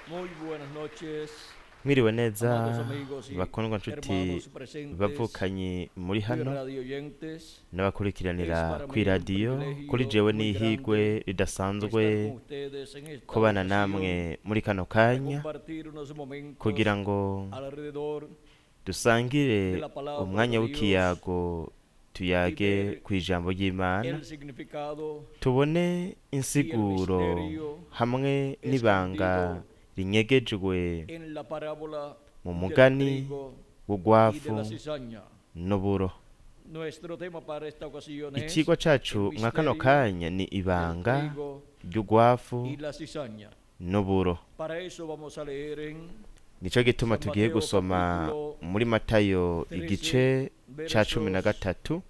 Muy buenas noches, Mwiriwe neza, amados amigos y bakundwa nshuti, hermanos presentes bavukanye muri y hano radioyentes. n'abakurikiranira Es para mí un kw'iradiyo. privilegio Kuri jewe muy n'ihigwe grande ridasanzwe estar con ustedes en esta kubana ocasión namwe muri kano para kanya compartir unos momentos kugira ngo alrededor dusangire de la palabra umwanya de Dios w'ikiyago, tuyage y ver kw'ijambo ry'Imana, el significado tubone y el insiguro misterio hamwe n'ibanga escondido rinyegejwe en la parábola mu del mugani trigo y de w'ugwafu la cizaña. n'uburo. Nuestro tema para esta ocasión es Icigwa cacu el mwa kano misterio kanya ni del ibanga trigo ry'ugwafu y la cizaña. n'uburo. Para eso vamos a leer en Nico gituma San tugiye Mateo gusoma capítulo muri Matayo 13, igice ca cumi na versos gatatu,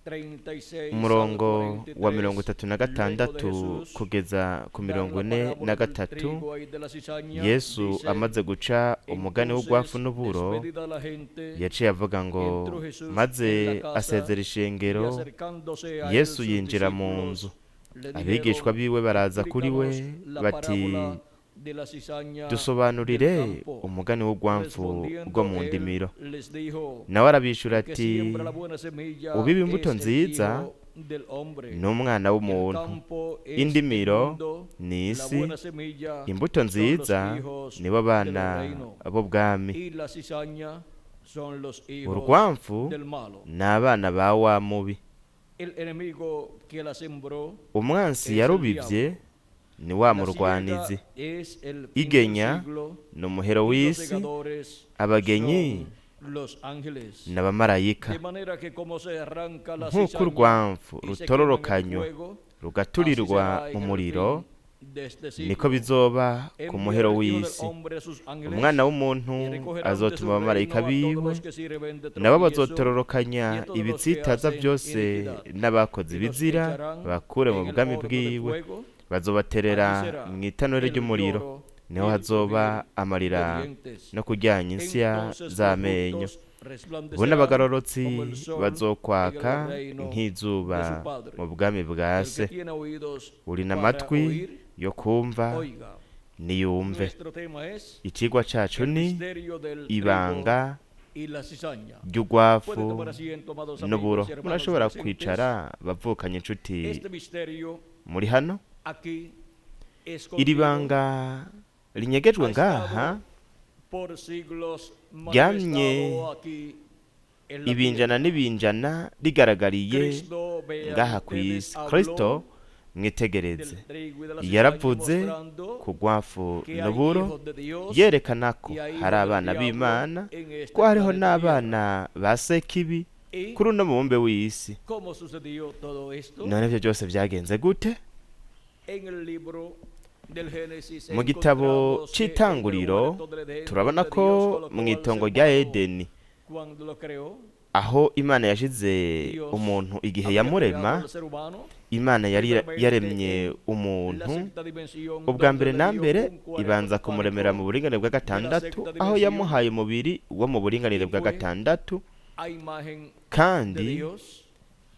36 al umurongo wa mirongo 43. itatu na Luego de gatandatu Jesús kugeza ku dar mirongo la ine na parábola del gatatu. trigo y de la cizaña, Yesu dice: amaze guca umugani w'ugwafu Entonces, n'uburo, despedida la gente, yaciye avuga ngo entró Jesús en maze la casa asezera y ishengero, acercándose a él Yesu sus yinjira mu discípulos nzu. le Abigishwa dijeron: biwe baraza kuri we Explícanos la bati parábola de la cizaña del dusobanurire campo. umugani w'ugwamfu rwo Respondiendo mu él ndimiro. les dijo: Nawe arabishura El que ati siembra la buena semilla ubiba imbuto es el nziza Hijo del hombre. ni umwana El w'umuntu, campo es el indimiro mundo, ni la isi, buena semilla imbuto son los nziza hijos nibo del bana reino, b'ubwami, y la cizaña son los hijos urwamfu del malo. ni abana ba wa mubi. El enemigo que la sembró Umwansi es el yarubivye diablo. ni wa La murwanizi. siega es el fin del Igenya siglo, ni umuhero y los w'isi, segadores abagenyi son los ángeles. ni abamarayika. De manera que como se arranca la Nk'uko cizaña urwamfu y se quema en el rutororokanywa fuego, así rugaturirwa será mu en el muriro, fin de este niko siglo. bizoba ku muhero Enviará el Hijo del w'isi. Hombre a sus ángeles Umwana w'umuntu y recogerán de su azotuma abamarayika reino a todos biwe, los que sirven de nabo tropiezo bazotororokanya y a todos los que ibitsitaza hacen byose iniquidad, n'abakoze y los ibizira, echarán bakure mu en el bwami horno de bwiwe, fuego. bazobaterera Allí será mu itanure el ry'umuriro, lloro y niho el hazoba crujir de amarira dientes. no kuryanya insya Entonces los z'amenyo. justos Bo resplandecerán n'abagororotsi como el sol en el bazokwaka reino de nk'izuba su Padre. mu bwami bwa El se. que tiene oídos Uri para n'amatwi oír, yo kumva oiga. niyumve. Nuestro tema es Icigwa cacu el ni misterio del trigo ibanga y la cizaña. ry'ugwafu Pueden tomar asiento, amados n'uburo. amigos y hermanos Murashobora presentes. kwicara, bavukanye inshuti Este misterio muri hano. aquí Iri escondido banga rinyegejwe ha ngaha estado por siglos ryamye manifestado aquí en la ibinjana tierra. n'ibinjana rigaragariye Cristo, vean ngaha ku ustedes, isi. habló Kristo mwitegereze del trigo y de la cizaña, yaravuze mostrando ku rwafu que hay n'uburo, hijos de Dios yerekana ko y hay hari hijos del abana diablo b'Imana, en este ko hariho planeta Tierra. n'abana ba Sekibi ¿Y kuri uno mubumbe w'isi. cómo sucedió todo esto? None ivyo byose vyagenze gute? En el libro del Génesis Mu gitabo encontramos que en el c'itanguriro huerto del Edén, turabona donde ko Dios colocó mu al itongo ser rya humano Edeni, cuando lo creó, aho Imana yashize Dios umuntu igihe había yamurema, creado al ser humano Imana yari primeramente yaremye en la umuntu sexta dimensión, ubwa donde mbere le na dio mbere, un cuerpo ibanza kumuremera mu teofánico buringanire bwa de la gatandatu, sexta aho dimensión yamuhaye umubiri wo mu buringanire y bwa fue gatandatu, a imagen de kandi Dios,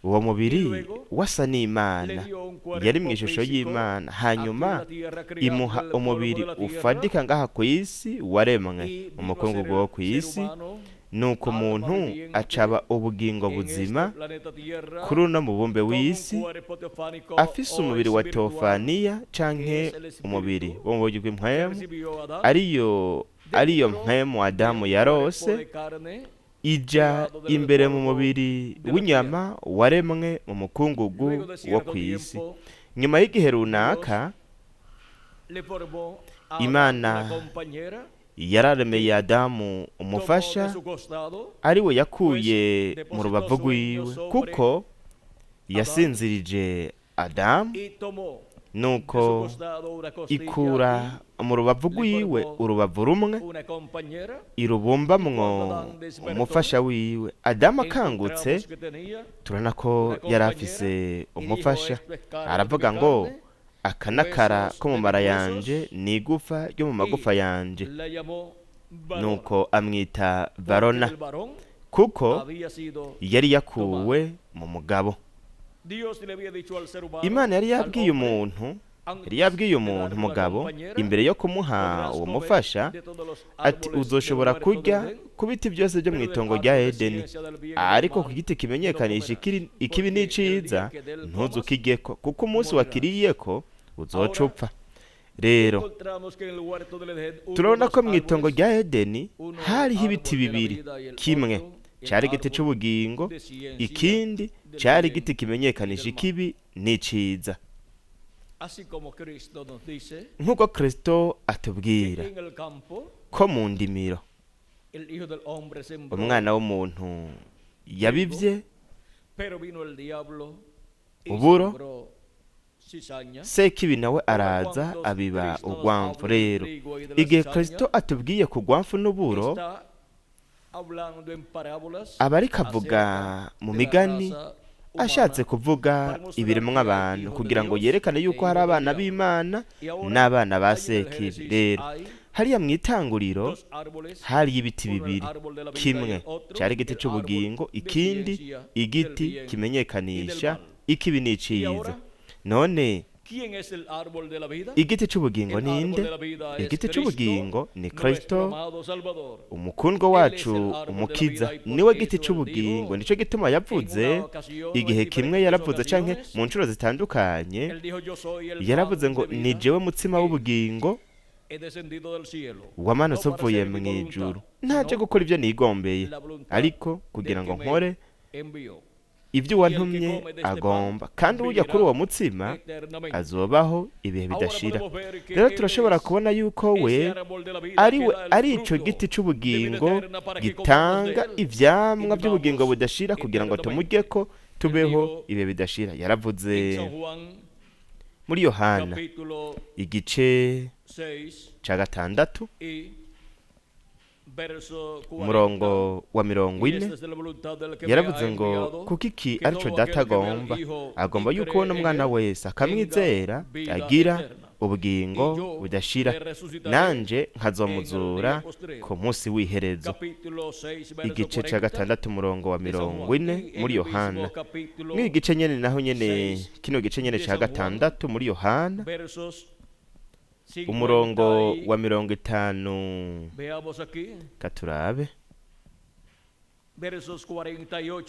uwo y mubiri luego wasa le n'Imana, dio un yari mu cuerpo ishusho físico y'Imana. aquí en Hanyuma la tierra, creado imuha del polvo umubiri de la tierra, ufadika ngaha ku isi, waremwe y mu vino a ser mukungugu el wo ku ser isi. humano, Nuko alma umuntu viviente acaba ubugingo en este buzima planeta Tierra kuri uno mubumbe con un w'isi, cuerpo teofánico afise o umubiri wa espiritual teofaniya que canke es el umubiri espíritu wo mu buryo que bw'impwemu, recibió Adán ariyo ariyo dentro mpwemu Adamu del cuerpo yarose, de carne ija creado del imbere mu polvo mubiri de la w'inyama tierra. waremwe mu mukungugu Luego de wo cierto ku isi. tiempo, Nyuma y'igihe Dios runaka, le formó a Adán una Imana compañera yararemeye que Adamu tomó de umufasha, su costado, ariwe pues yakuye mu depositó rubavu sueño rwiwe, sobre kuko Adán yasinzirije Adamu, y tomó de su nuko costado una costilla ikura mu rubavu y le rwiwe formó urubavu rumwe, una compañera. Y irubumbamwo cuando Adán despertó, umufasha wiwe. Adamu akangutse, encontramos que tenía turabona ko una yari compañera afise y dijo: umufasha. Esto es carne de mi Aravuga ngo carne, aka n'akara huesos ko mu de mara mis yanje, huesos, ni igufa ryo mu magufa y yanje. la llamó varona, Nuko amwita porque Barona, del varón kuko había sido yari tomado. yakuwe mu mugabo. Dios le había dicho al ser humano, Imana yari al yabwiye hombre, umuntu Yari yabwiye umuntu umugabo imbere yo kumuha uwo mufasha ati uzoshobora kurya ku biti byose byo mu itongo rya Edeni, ariko ku giti kimenyekanisha ikibi n'iciza ntuzukigeko, kuko umunsi wakiriyeko uzoca upfa. Rero turabona ko mu itongo rya Edeni hariho ibiti bibiri, kimwe cari igiti c'ubugingo, ikindi cari igiti kimenyekanisha ikibi n'iciza. Nk'uko Kristo atubwira ko mu ndimiro umwana w'umuntu yabivye uburo, Sekibi nawe araza abiba urwamfu. Rero igihe Kristo atubwiye ku rwamfu n'uburo, aba ariko avuga mu migani, ashatse kuvuga ibiremwa abantu, kugira ngo yerekane yuko hari abana b'Imana n'abana ba Sekibi. Rero hariya mu itanguriro hari ibiti bibiri, kimwe cari igiti c'ubugingo, ikindi igiti kimenyekanisha ikibi n'iciza. None igiti c'ubugingo ninde? Igiti c'ubugingo ni Kristo, umukundwa wacu, umukiza. Niwe giti c'ubugingo. Nico gituma yavuze igihe kimwe, yaravuze canke mu nshuro zitandukanye yaravuze ngo ni jewe mutsima w'ubugingo wamanutse uvuye mu ijuru, ntaje gukora ibyo nigombeye, ariko kugira ngo nkore ibyo uwantumye agomba, kandi ujya kuri uwo mutsima azobaho ibihe bidashira. Rero turashobora kubona yuko we ari ico giti c'ubugingo gitanga ivyamwa by'ubugingo budashira, kugira ngo tumujyeko tubeho ibihe bidashira. Yaravuze muri Yohana igice ca 6 umurongo wa 40, yaravuze ngo kuko iki arico Data agomba, agomba yuko ubona umwana wese akamwizera agira ubugingo budashira, nanje nkazomuzura ku munsi w'iherezo. Igice ca 6 umurongo wa 40 muri Yohana. Mw'iki gice nyene naho nyene, kino gice nyene ca 6 muri Yohana umurongo wa 50, katurabe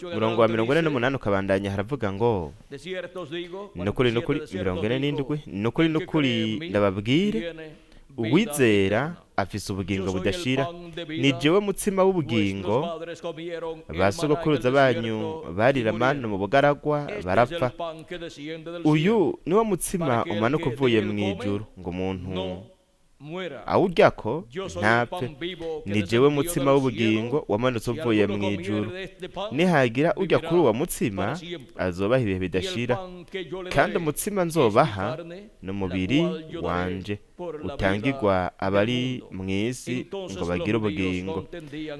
umurongo wa 48 ukabandanya, haravuga ngo nukuri nukuri, 47, nukuri nukuri ndababwire, uwizera afise ubugingo budashira. Ni jewe mutsima w'ubugingo. Ba sogokuruza banyu barira manu mu bugaragwa barapfa. Uyu niwo mutsima umanuka uvuye mu ijuru, ngo umuntu awuryako ntapfe. Ni jewe mutsima w'ubugingo wamanutse uvuye mu ijuru, nihagira ujya kuri uwo mutsima azobaha ibihe bidashira, kandi umutsima nzobaha ni umubiri wanje utangirwa abari mu isi ngo bagire ubugingo.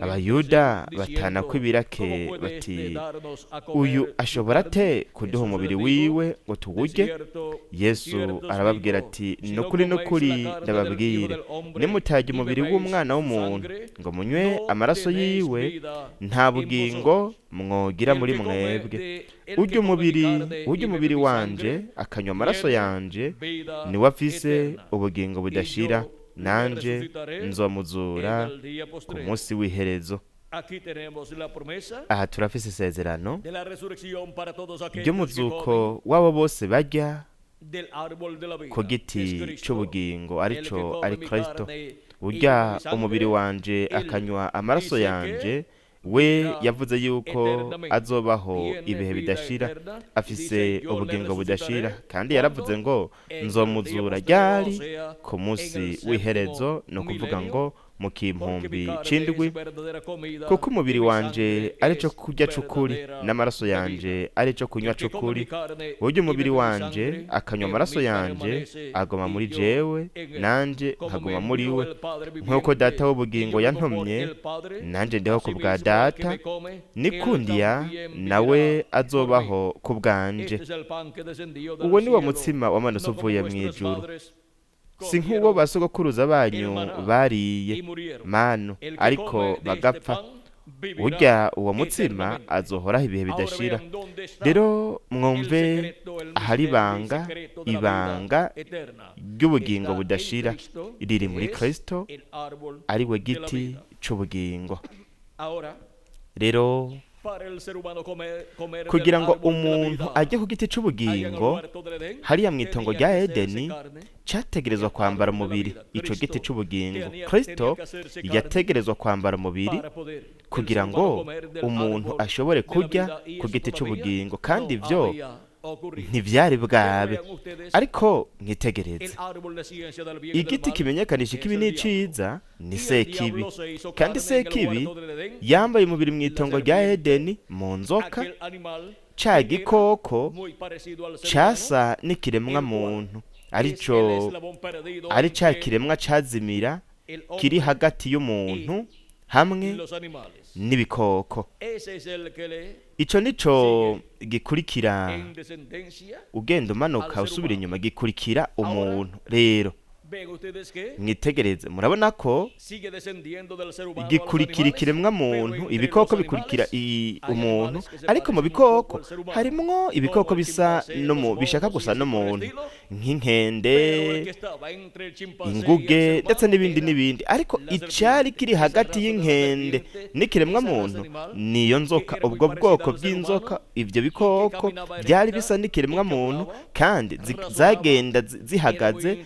Abayuda batana kw'ibirake bati uyu ashobora ate kuduha umubiri wiwe ngo tuwurye? Yesu arababwira ati nukuri nukuri ndababwire, nimutarya umubiri w'umwana w'umuntu ngo munywe amaraso yiwe, nta bugingo mwogira muri mwebwe. Urya umubiri wanje akanywa amaraso yanje, niwe afise ubugingo budashira, nanje nzomuzura ku munsi w'iherezo. Aha turafise isezerano ry'umuzuko w'abo bose barya ku giti c'ubugingo, arico ari Kristo. Urya umubiri wanje akanywa amaraso yanje, we yavuze yuko azobaho ibihe bidashira, afise ubugingo budashira. Kandi yaravuze ngo nzomuzura ryari? Ku munsi w'iherezo, ni ukuvuga ngo mu kimpumbi c'indwi, kuko umubiri wanje arico kurya c'ukuri, n'amaraso yanje arico kunywa c'ukuri. Urya umubiri wanje akanywa amaraso yanje agoma muri jewe, nanje nkaguma muri we. Nk'uko Data w'ubugingo yantumye, nanje ndiho ku bwa Data, nikundiya nawe azobaho ku bwanje. Uwo ni wo mutsima wamanutse uvuye mu ijuru, si nk'uwo basogokuruza banyu bariye manu ariko bagapfa. Urya uwo mutsima azohoraho ibihe bidashira. Rero mwumve ahari ibanga, ibanga ry'ubugingo budashira riri muri Kristo, ari we giti c'ubugingo. Rero kugira ngo umuntu ajye ku giti c'ubugingo hariya mu itongo rya Edeni, cyategerezwa kwambara umubiri. Ico giti c'ubugingo, Kristo yategerezwa kwambara umubiri kugira ngo umuntu ashobore kurya ku giti c'ubugingo, kandi ivyo ntivyari bwabe. Ariko mwitegereze, igiti kimenyekanisha ikibi n'iciza ni Sekibi, kandi Sekibi yambaye umubiri mu itongo rya Edeni mu nzoka, ca gikoko casa n'ikiremwa muntu, arico ari ca kiremwa cazimira kiri hagati y'umuntu hamwe n'ibikoko. Ico nico gikurikira, ugenda umanuka usubira inyuma, gikurikira umuntu. Rero mwitegereze, murabona ko gikurikira ikiremwa muntu, ibikoko bikurikira umuntu, ariko mu bikoko harimwo ibikoko bisa no bishaka gusa n'umuntu, nk'inkende, inguge, ndetse n'ibindi n'ibindi. Ariko icari kiri hagati y'inkende n'ikiremwa muntu niyo nzoka, ubwo bwoko bw'inzoka. Ivyo bikoko byari bisa n'ikiremwa muntu, kandi zagenda zihagaze,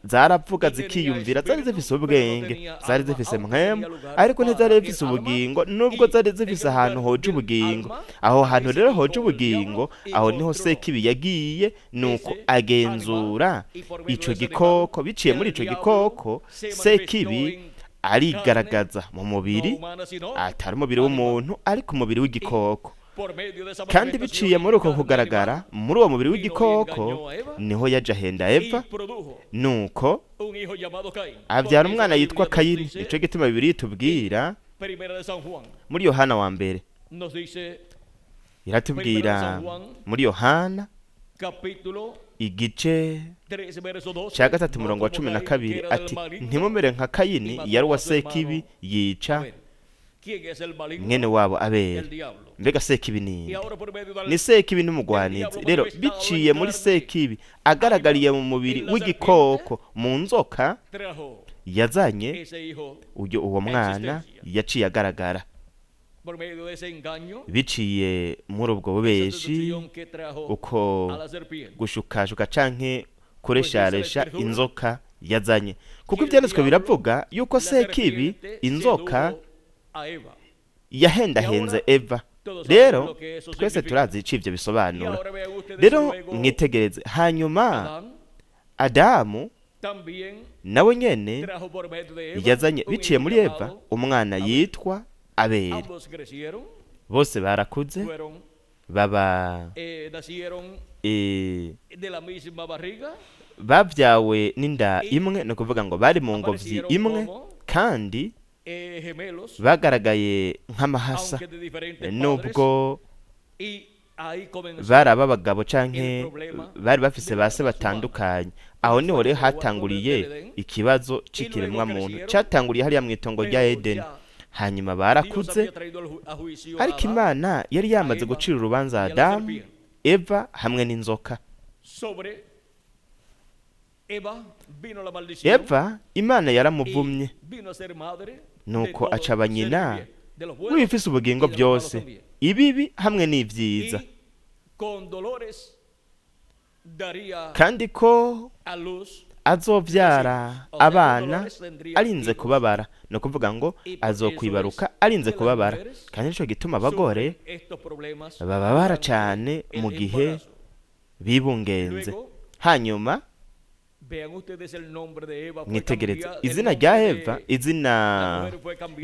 zaravuga, zikiyumvira, zari zifise ubwenge, zari zifise mpwemu, ariko ntizari zifise ubugingo, nubwo zari zifise ahantu hoje ubugingo. Aho hantu rero hoje ubugingo, aho niho Sekibi yagiye, nuko agenzura ico gikoko. Biciye muri ico gikoko, Sekibi arigaragaza mu mubiri atari umubiri w'umuntu, ariko umubiri w'igikoko. Kandi biciye muri uko kugaragara muri uwo mubiri w'igikoko, niho yaje ahenda Eva, nuko abyara umwana yitwa Kayini. Nico gituma Bibiliya itubwira muri Yohana wa mbere, iratubwira muri Yohana igice cya 3 umurongo wa 12 ati: "Ntimumere nka Kayini yari uwa Sekibi, yica mwene wabo Abeli." Mbega Sekibi ninde? Ni Sekibi n'umugwanizi. Rero biciye muri Sekibi agaragariye mu mubiri w'igikoko mu nzoka, yazanye uyo uwo mwana yaciye agaragara. Biciye muri ubwo bubeshi, uko gushukashuka canke kuresharesha inzoka yazanye, kuko ibyanditswe biravuga yuko Sekibi, inzoka, yahendahenze Eva. Rero twese turazi ico ivyo bisobanura. Rero mwitegereze, hanyuma Adamu nawe nyene yazanye biciye muri Eva umwana yitwa Abeli. Bose barakuze, baba babyawe n'inda imwe, ni ukuvuga ngo bari mu ngobyi imwe, kandi bagaragaye nk'amahasa, nubwo bari ab'abagabo canke bari bafise base batandukanye. Aho niho rero hatanguriye ikibazo c'ikiremwa muntu, catanguriye hariya mw'itongo rya Edeni. Hanyuma barakuze, ariko Imana yari yamaze gucira urubanza Adamu, Eva hamwe n'inzoka. Eva Imana yaramuvumye, nuko aca nyina w'ibifise ubugingo byose, ibibi hamwe n'ibyiza, kandi ko azovyara abana arinze kubabara, ni ukuvuga ngo azokwibaruka arinze kubabara. Kandi nico gituma abagore bababara cane mu gihe bibungenze. Hanyuma mwitegereze, izina rya Eva, izina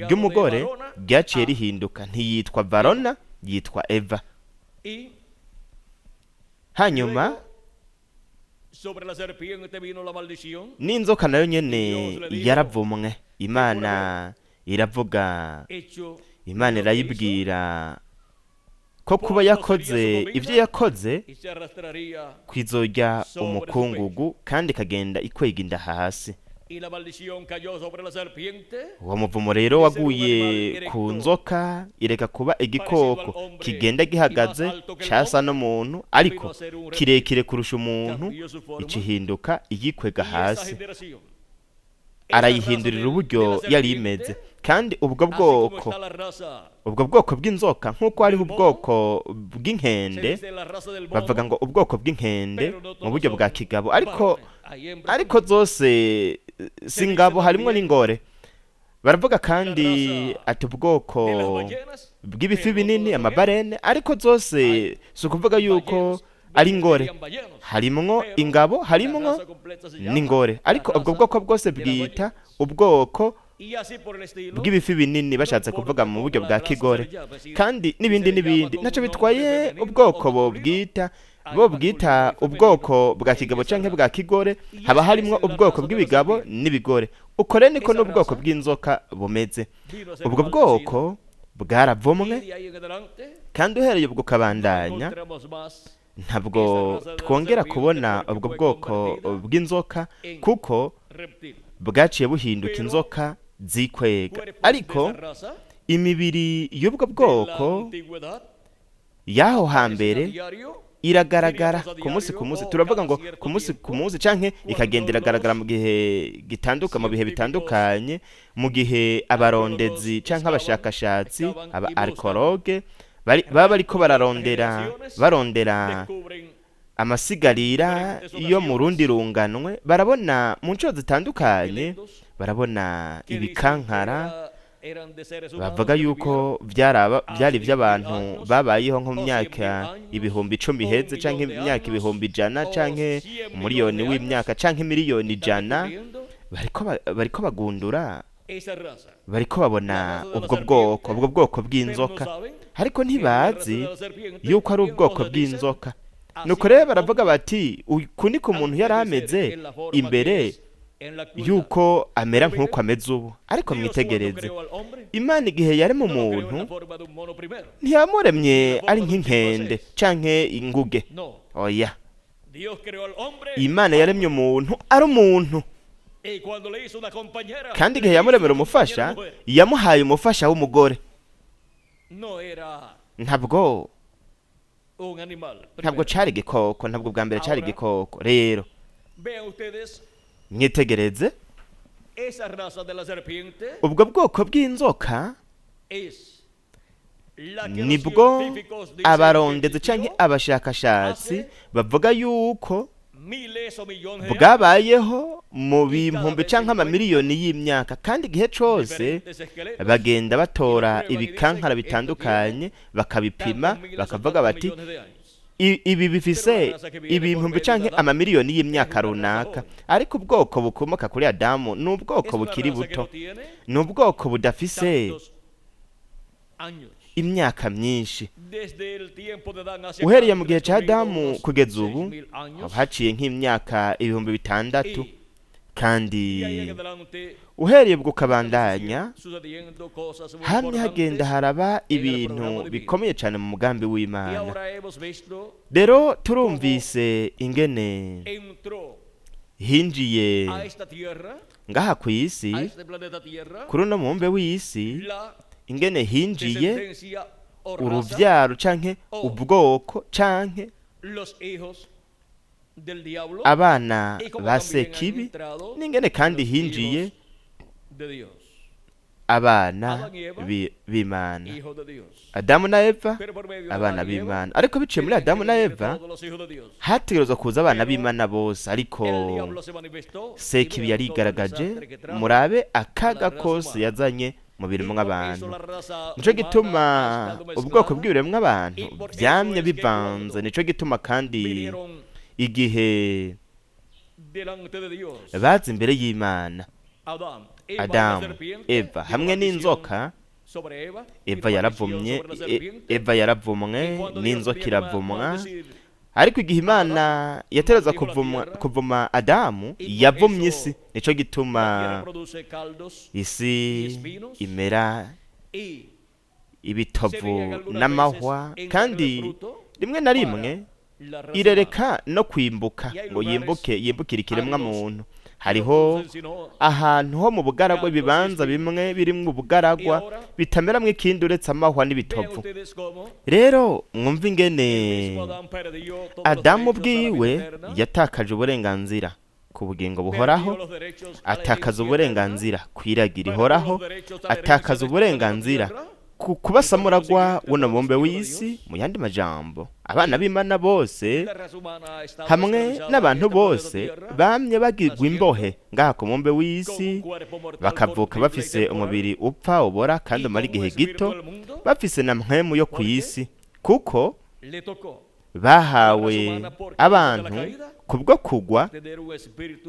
ry'umugore ryaciye rihinduka, ntiyitwa Varona, yitwa Eva. Hanyuma n'inzoka nayo nyene yaravumwe. Imana iravuga, Imana irayibwira ko kuba yakoze ibyo yakoze kwizojya umukungugu, kandi ikagenda ikwega inda hasi. Uwo muvumo rero waguye ku nzoka, ireka kuba igikoko kigenda gihagaze casa n'umuntu, ariko kirekire kurusha umuntu, ikihinduka iyikwega hasi. Arayihindurira uburyo yari imeze. Kandi ubwo bwoko bw'inzoka, nk'uko hariho ubwoko bw'inkende, bavuga ngo ubwoko bw'inkende mu buryo bwa kigabo, ariko zose si ingabo, harimo n'ingore. Baravuga kandi ati ubwoko bw'ibifi binini, amabarene, ariko zose si ukuvuga yuko ari ingore. Harimwo ingabo, harimwo n'ingore, ariko ubwo bwoko bwose bwita ubwoko bw'ibifi binini, bashatse kuvuga mu buryo bwa kigore. Kandi n'ibindi n'ibindi, ntacyo bitwaye ubwoko bwita bo bwita ubwoko bwa kigabo canke bwa kigore, haba harimwo ubwoko bw'ibigabo n'ibigore. Uko rero niko n'ubwoko bw'inzoka bumeze. Ubwo bwoko bwaravumwe, kandi uhereye ubwo kabandanya ntabwo twongera kubona ubwo bwoko bw'inzoka, kuko bwaciye buhinduka inzoka zikwega. Ariko imibiri y'ubwo bwoko y'aho hambere iragaragara ku munsi ku munsi. Turavuga ngo ku munsi ku munsi, canke ikagenda iragaragara mu gihe gitanduka, mu bihe bitandukanye, mu gihe abarondezi canke abashakashatsi, aba arikologe, baba bariko barondera amasigarira yo mu rundi runganwe, barabona mu nshuro zitandukanye, barabona ibikankara bavuga yuko byari iby'abantu babayeho nko mu myaka 10,000 iheze, canke imyaka 100,000, canke 1,000,000 w'imyaka, canke 1,000,000,000. Bariko bagundura, bariko babona ubwo bwoko bw'inzoka, ariko ntibazi yuko ari ubwoko bw'inzoka. Nuko rero baravuga bati uku niko umuntu yari ameze imbere yuko amera nk'uko ameze ubu. Ariko mwitegereze, Imana igihe yarema umuntu ntiyamuremye ari nk'inkende canke inguge. Oya, Imana yaremye umuntu ari umuntu, kandi igihe yamuremera umufasha, yamuhaye umufasha w'umugore. Ntabwo cari igikoko, ntabwo bwa mbere cari igikoko. Rero mwitegereze, ubwo bwoko bw'inzoka nibwo abarondezi canke abashakashatsi bavuga yuko bwabayeho mu bihumbi canke amamiliyoni y'imyaka, kandi igihe cose bagenda batora ibikankara bitandukanye bakabipima, bakavuga bati ibi bifise ibihumbi canke amamiliyoni y'imyaka runaka. Ariko ubwoko bukomoka kuri Adamu ni ubwoko bukiri buto, ni ubwoko budafise imyaka myinshi. Uhereye mu gihe ca Adamu kugeza ubu haciye nk'imyaka 6,000, kandi uhereye ubwo kabandanya hamwe hagenda haraba ibintu bikomeye cyane mu mugambi w'Imana. Rero turumvise ingene hinjiye ngaha ku isi, kuri uno mubumbe w'isi, ingene hinjiye uruvyaro canke ubwoko canke abana ba Sekibi, n'ingene kandi hinjiye abana b'Imana, Adamu na Eva, abana b'Imana. Ariko biciye muri Adamu na Eva hategerezwa kuza abana b'Imana bose, ariko Sekibi yarigaragaje. Murabe akaga kose yazanye mu biremwa abantu. Nico gituma ubwoko bw'ibiremwa abantu byamye bivanze. Nico gituma kandi igihe baza imbere y'Imana, Adamu, Eva hamwe n'inzoka, Eva yaravumye, Eva yaravumwe n'inzoka iravumwa. Ariko igihe Imana yatereza kuvuma Adamu, yavumye isi. Nico gituma isi imera ibitovu n'amahwa, kandi rimwe na rimwe irereka no kwimbuka ngo yimbuke, yimbukire ikiremwa muntu. Hariho ahantu ho mu bugaragwa, ibibanza bimwe birimwo ubugaragwa bitameramwo ikindi uretse amahwa n'ibitovu. Rero mwumva ingene Adamu ubwiwe yatakaje uburenganzira ku bugingo buhoraho, atakaza uburenganzira ku iragira ihoraho, atakaza uburenganzira ku kuba samuragwa w'uno mubumbe w'isi. Mu yandi majambo, abana b'Imana bose hamwe n'abantu bose bamye bagirwa imbohe ngaha ku mubumbe w'isi, bakavuka bafise umubiri upfa, ubora kandi umara igihe gito, bafise na mpwemu yo ku isi, kuko bahawe abantu kubwo kugwa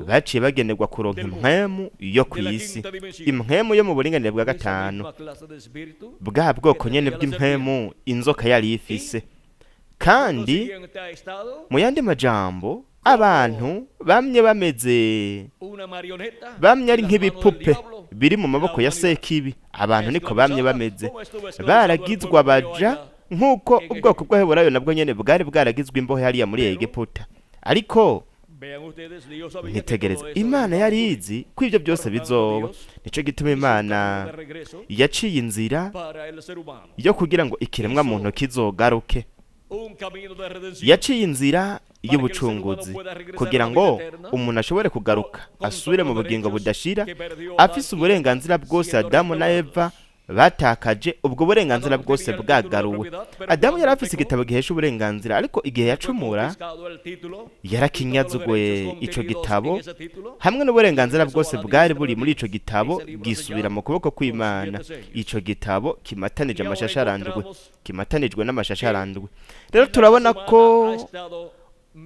baciye bagenerwa kuronka impwemu yo ku isi, impwemu yo mu buringanire bwa gatanu, bwa bwoko nyene bw'impwemu inzoka yari ifise. Kandi mu yandi majambo, abantu bamye bameze, bamye ari nk'ibipupe biri mu maboko ya Sekibi. Abantu niko bamye bameze, baragizwe abaja nk'uko ubwoko bw'Abaheburayo nabwo nyene bwari bwaragizwe imbohe hariya muri Egiputa. Ariko ntitegereze, Imana yari izi ko ibyo byose bizoba. Nico gituma Imana yaciye inzira yo kugira ngo ikiremwa muntu kizogaruke. Yaciye inzira y'ubucunguzi kugira ngo umuntu ashobore kugaruka asubire mu bugingo budashira, afise uburenganzira bwose Adamu na Eva batakaje. Ubwo burenganzira bwose bwagaruwe. Adamu yari afise igitabo gihesha uburenganzira, ariko igihe yacumura yarakinyazwe ico gitabo hamwe n'uburenganzira bwose bwari buri muri ico gitabo, bwisubira mu kuboko kw'Imana. Ico gitabo kimatanije amashasharandwi, kimatanijwe n'amashasharandwi. Rero turabona ko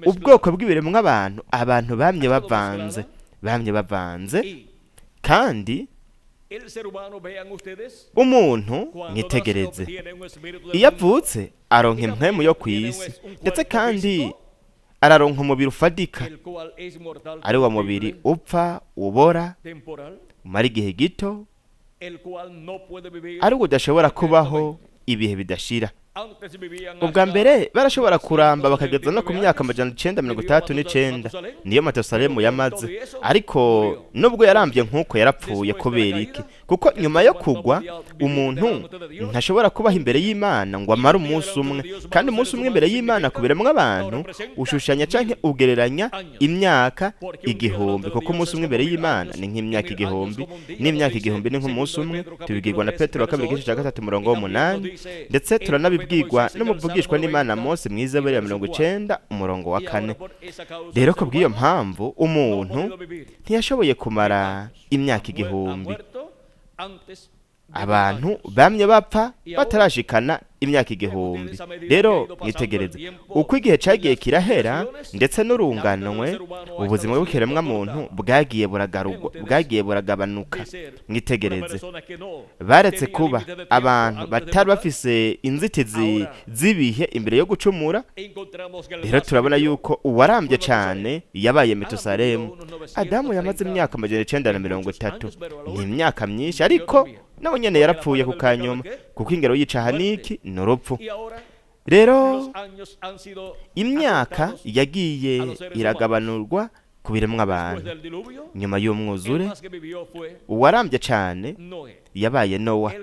ubwoko bw'ibiremwa abantu bamye bavanze, bamye bavanze. Kandi umuntu, mwitegereze, iyo avutse aronka impwemu yo ku isi, ndetse kandi araronka umubiri ufadika, ari wa mubiri upfa, ubora, umara igihe gito, ari udashobora kubaho ibihe bidashira. Ubwa mbere barashobora kuramba bakageza no ku myaka 969, niyo Matusalemu yamaze. Ariko nubwo yarambye nk'uko, yarapfuye. Kubera iki? Kuko nyuma yo kugwa umuntu ntashobora kubaho imbere y'Imana ngo amare umunsi umwe. Kandi umunsi umwe imbere y'Imana kubiremwa abantu ushushanya canke ugereranya imyaka 1000, kuko umunsi umwe imbere y'Imana ni nk'imyaka 1000, n'imyaka 1000 ni nk'umunsi umwe. Tubibwirwa na Petero wa kabiri igice cya 3 umurongo w'8, ndetse turanabibwirwa n'umuvugishwa n'Imana Mose mw'Izaburi ya 90 umurongo wa 4. Rero ku bw'iyo mpamvu umuntu ntiyashoboye kumara imyaka 1000. Abantu bamye bapfa batarashikana imyaka 1000. Rero mwitegereze uko igihe cagiye kirahera, ndetse n'urunganwe, ubuzima bw'ikiremwa muntu bwagiye buragarugwa, bwagiye buragabanuka. Mwitegereze, baretse kuba abantu batari bafise inzitizi z'ibihe imbere yo gucumura. Rero turabona yuko uwarambye cane yabaye Metusalemu. Adamu yamaze imyaka 930, ni imyaka myinshi, ariko nawe nyene yarapfuye ku kanyuma, kuko ingero y'icaha niki? Ni urupfu. Rero imyaka yagiye iragabanurwa ku biremwa abantu. Nyuma y'umwuzure, uwarambye cane yabaye Nowa.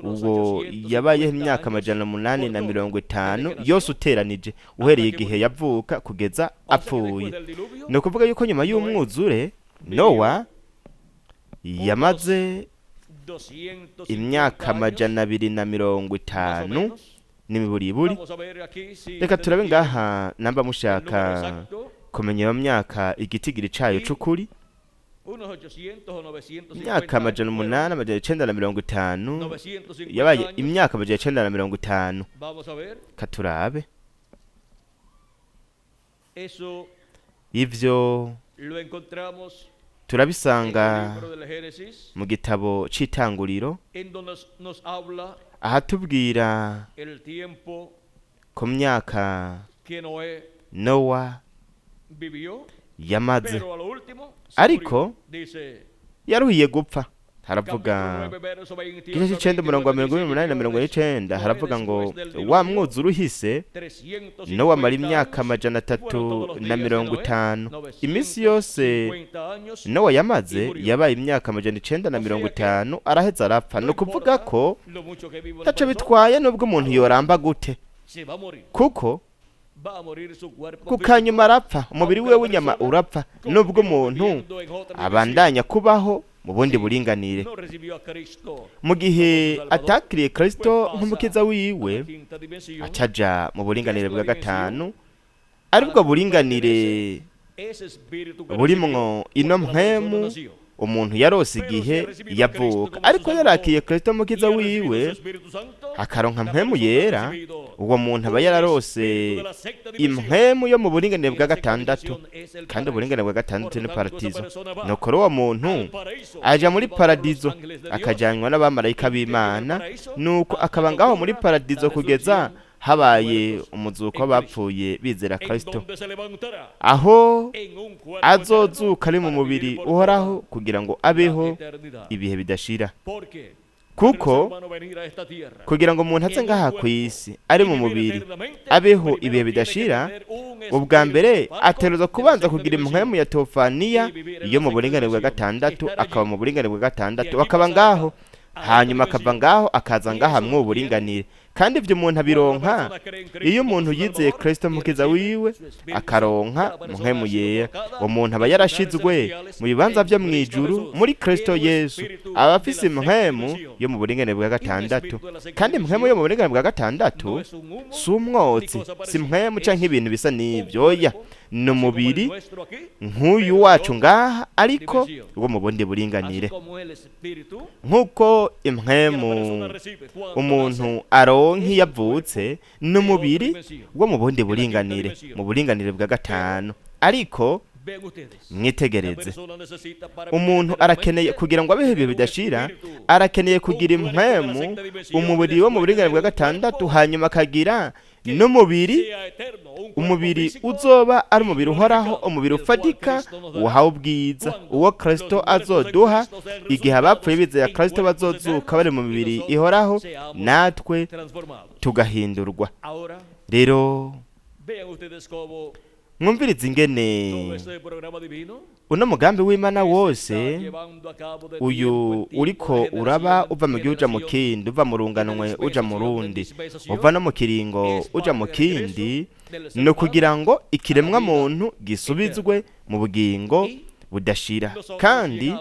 Ubwo yabayeho imyaka 850 yose uteranije, uhereye igihe yavuka kugeza apfuye. Ni ukuvuga yuko nyuma y'umwuzure Nowa yamaze imyaka 250 n'imiburiburi. Reka turabe ngaha namba mushaka kumenya iyo myaka igitigiri cayo c'ukuri. Imyaka 800, 950, yabaye imyaka 950. Katurabe ivyo turabisanga mu gitabo c'Itanguriro, ahatubwira ku myaka Nowa yamaze, ariko yaruhiye gupfa. Haravuga Capítulo 9, verso 28, igice c'icenda umurongo wa 28 na 49, haravuga ngo wa mwuzure uhise, 350 Nowa amara imyaka años, 350. fueron todos los días de Noé, Iminsi yose 950 años, Nowa yamaze yabaye imyaka 950, araheza arapfa. Ni no ukuvuga importa ko lo mucho que viva una taco persona, bitwaye nubwo umuntu yoramba gute, se va a morir. kuko Va a morir su cuerpo ku físico, kanyuma arapfa, umubiri wiwe w'inyama urapfa, nubwo umuntu viviendo en otra dimensión. abandanya kubaho mu bundi buringanire. No recibió a Cristo Mu gihe atakiriye Kristo nk'umukiza wiwe, a la quinta dimensión, acaja mu buringanire bwa gatanu, aribwo buringanire ese espíritu que burimwo recibió ino cuando la persona mpwemu nació. umuntu yarose igihe yavuka. Ariko yarakiye Kristo mukiza Y ha recibido wiwe, su Espíritu Santo, akaronka la mpwemu persona ha yera, recibido uwo muntu aba un yararose espíritu de la sexta dimensión. impwemu yo mu buringanire Y bwa la sexta gatandatu, dimensión es el kandi paraíso. uburinganire bwa gatandatu Por ni lo tanto, esa paradizo. persona va Nuko rero uwo muntu al paraíso, aja muri llevado por los paradizo, ángeles de Dios, akajanywa n'abamarayika b'Imana, nuko akaba ngaho muri paradizo kugeza habaye umuzuko w'abapfuye bizera en Kristo, donde se levantará aho en un cuerpo azozuka ari eterno mu para mubiri vivir por uhoraho toda kugira ngo la abeho eternidad. ibihe bidashira. Porque Kuko para el ser humano venir a esta tierra kugira ngo umuntu aze ngaha ku isi ari mu mubiri abeho ibihe bidashira, ubwa mbere ategerezwa kubanza kugira impwemu ya teofaniya yo mu buringanire bwa gatandatu, akaba mu buringanire bwa gatandatu, akaba ngaho, hanyuma akava ngaho akaza ngaha mw'ubu buringanire. Kandi ibyo umuntu abironka iyo umuntu yizeye Kristo mukiza wiwe, akaronka mpwemu yera. Uwo muntu aba yarashizwe mu bibanza byo mu ijuru muri Kristo Yesu, aba afise impwemu yo mu buringanire bwa gatandatu. Kandi impwemu yo mu buringanire bwa gatandatu si umwotsi, si impwemu canke ibintu bisa n'ibyo, oya, ni umubiri nk'uyu wacu ngaha, ariko wo mu bundi buringanire. Nk'uko impwemu umuntu aronka iyo avutse, ni umubiri wo mu bundi buringanire, mu buringanire bwa gatanu. Ariko mwitegereze, umuntu arakeneye kugira ngo abeho ibihe bidashira, arakeneye kugira impwemu, umubiri wo mu buringanire bwa gatandatu, hanyuma akagira n'umubiri, umubiri uzoba ari umubiri uhoraho, umubiri ufatika uhawe ubwiza, uwo Kristo azoduha igihe abapfuye bizeye Kristo bazozuka bari mu mibiri ihoraho, natwe tugahindurwa. Rero mwumvirize ingene uno mugambi w'Imana wose uyu uriko uraba uva mu gihe uja mu kindi, uva mu runganwe uja mu rundi, uva no mu kiringo uja mu kindi, ni ukugira ngo ikiremwa muntu gisubizwe mu bugingo budashira. Kandi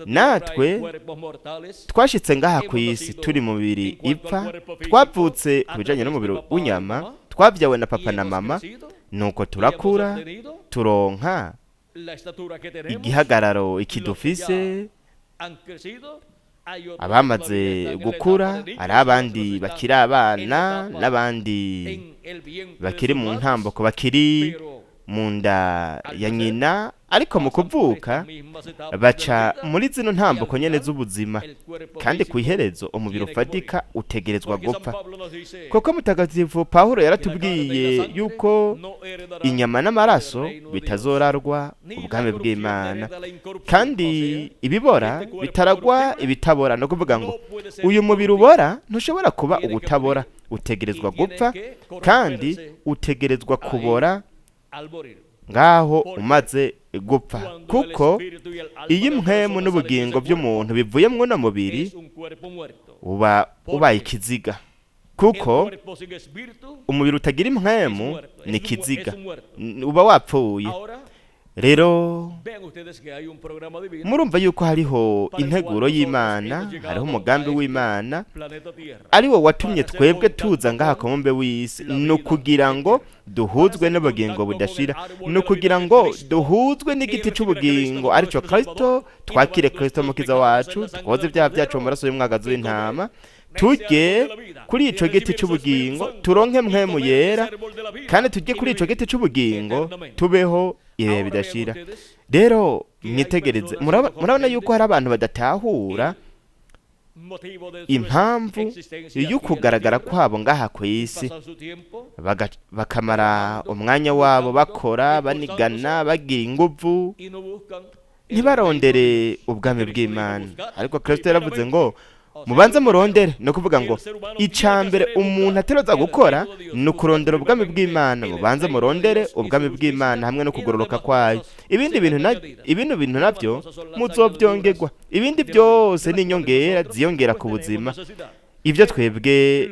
natwe twashitse ngaha ku isi turi mu mibiri ipfa, twavutse ku bijanye n'umubiri w'inyama, twavyawe na papa na mama, nuko turakura turonka igihagararo ikidufise. Abamaze gukura ari abandi bakiri abana, n'abandi bakiri mu ntamboko, bakiri mu nda ya nyina, ariko mu kuvuka baca muri zino ntamboko nyene z'ubuzima, kandi ku iherezo umubiri ufatika utegerezwa gupfa. Kuko mutagatifu Pawulo yaratubwiye yuko inyama n'amaraso bitazorarwa ubwami bw'Imana, kandi ibibora bitaragwa ibitabora. No kuvuga ngo uyu mubiri ubora ntushobora kuba ubutabora, utegerezwa gupfa kandi utegerezwa kubora ngaho umaze gupfa. Kuko iyo impwemu n'ubugingo by'umuntu bivuye mw'uno mubiri, uba ubaye ikiziga, kuko umubiri utagira impwemu ni ikiziga, uba wapfuye. Rero murumva yuko hariho integuro y'Imana, hariho umugambi w'Imana ari wo watumye twebwe tuza ngaha ku mubumbe w'isi, ni ukugira ngo duhuzwe n'ubugingo budashira, ni ukugira ngo duhuzwe n'igiti c'ubugingo arico Kristo, twakire Kristo mukiza wacu, twoze ibyaha byacu mu maraso y'umwagazi w'intama, tujye kuri ico giti c'ubugingo turonke mpwemu yera, kandi tujye kuri ico giti c'ubugingo tubeho ibihe bidashira. Rero mwitegereze, murabona yuko hari abantu badatahura impamvu y'ukugaragara kwabo ngaha ku isi, bakamara umwanya wabo bakora, banigana, bagira inguvu, Ntibarondere ubwami bw'Imana. Ariko Kristo yaravuze ngo mubanze murondere. Ni ukuvuga ngo icya mbere umuntu ateroza gukora ni ukurondera ubwami bw'Imana. Mubanze murondere ubwami bw'Imana hamwe no kugororoka kwayo, ibindi bintu, ibindi bintu nabyo muzobyongerwa. Ibindi byose ni inyongera ziyongera ku buzima, ibyo twebwe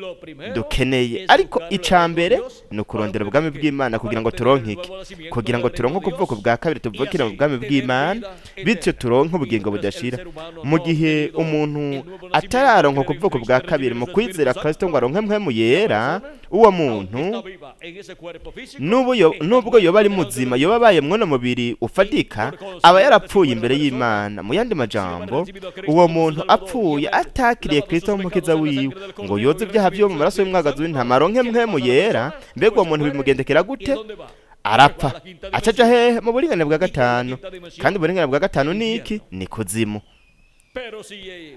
dukeneye. Ariko icya mbere ni ukurondera ubwami bw'Imana. Kugira ngo turonke iki? Kugira ngo turonke ubwoko bwa kabiri, tuvukire mu bwami bw'Imana, bityo turonke ubugingo budashira. Mu gihe umuntu atararonka ubwoko bwa kabiri mu kwizera Kristo ngo aronke Mpwemu Yera, uwo muntu, nubwo yoba ari muzima, yoba abaye mw'uno mubiri ufatika, aba yarapfuye imbere y'Imana. Mu yandi majambo, uwo muntu apfuye atakiriye Kristo nk'umukiza wiwe, ngo yoze ibyaha byo mu maraso y'umwagazi w'intama, aronke Mpwemu Yera, mbega uwo muntu bimugendekera gute? Arapfa, acaja hehe? Mu buringane bwa gatanu. Kandi uburingane bwa gatanu ni iki? Ni kuzimu.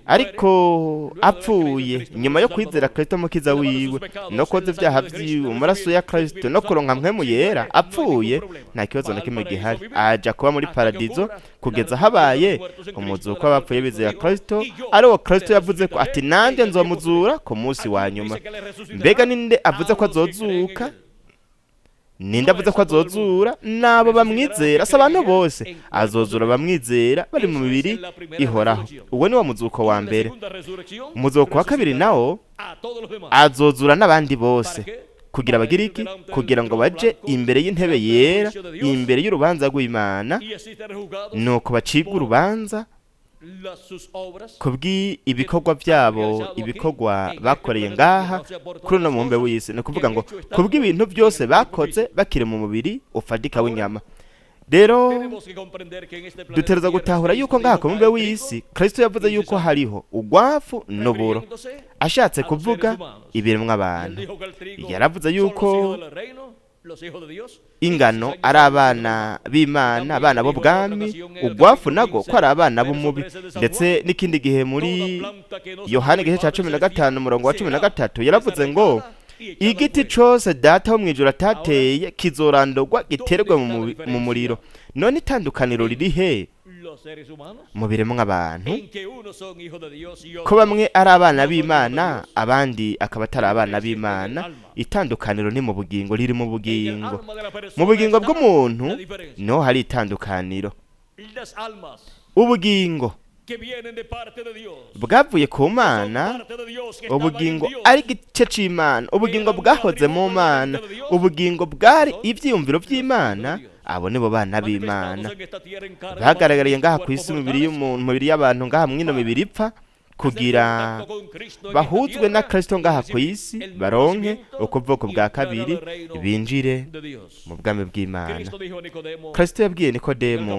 Ariko apfuye nyuma yo kwizera Kristo mukiza wiwe, no koza ibyaha vyiwe mu maraso ya Kristo, no kuronka Mpwemu Yera, apfuye nta kibazo na kimwe gihari, aja kuba muri paradizo kugeza habaye umuzuko w'abapfuye bizera Kristo, ari wo Kristo yavuze ko ati: "Nanjye nzomuzura ku munsi wa nyuma." Mbega ninde avuze ko azozuka? Ninde avuze ko azozura? Nabo bamwizera, si abantu bose. Azozura bamwizera bari mu mibiri ihoraho. Uwo ni wo muzuko wa mbere. Umuzuko wa kabiri nawo, azozura n'abandi bose. Kugira bagire iki? Kugira ngo baje imbere y'intebe yera, imbere y'urubanza rw'Imana, nuko bacibwa urubanza kubw'ibikorwa byabo, ibikorwa bakoreye ngaha kuri uno mubumbe w'isi. Ni ukuvuga ngo kubw'ibintu byose bakoze bakiri mu mubiri ufatika w'inyama. Rero dutereza gutahura yuko ngaha ku mubumbe w'isi Kristo yavuze yuko hariho ugwafu n'uburo, ashatse kuvuga ibiremwa abantu. Yaravuze yuko ingano ari abana b'Imana, abana b'ubwami, ugwafu nago ko ari abana b'umubi. Ndetse n'ikindi gihe muri Yohani igice cya 15 umurongo wa 13, yaravuze ngo igiti cose Data wo mw'ijuru atateye kizorandurwa giterwe mu muriro. None itandukaniro riri he mu biremwa abantu, ko bamwe ari abana b'Imana, abandi akaba atari abana b'Imana? Itandukaniro ni mu bugingo, riri mu bugingo. Mu bugingo bw'umuntu niho hari itandukaniro. Ubugingo bwavuye ku Mana, ubugingo ari igice c'Imana, ubugingo bwahoze mu Mana, ubugingo bwari ivyiyumviro vy'Imana, abo nibo bana b'Imana bagaragariye ngaha ku isi, mibiri y'umuntu, mubiri y'abantu, ngaha mwino mibiri ipfa, kugira bahuzwe na Kristo ngaha ku isi, baronke ukuboko bwa kabiri, binjire mu bwami bw'Imana. Kristo yabwiye Nikodemu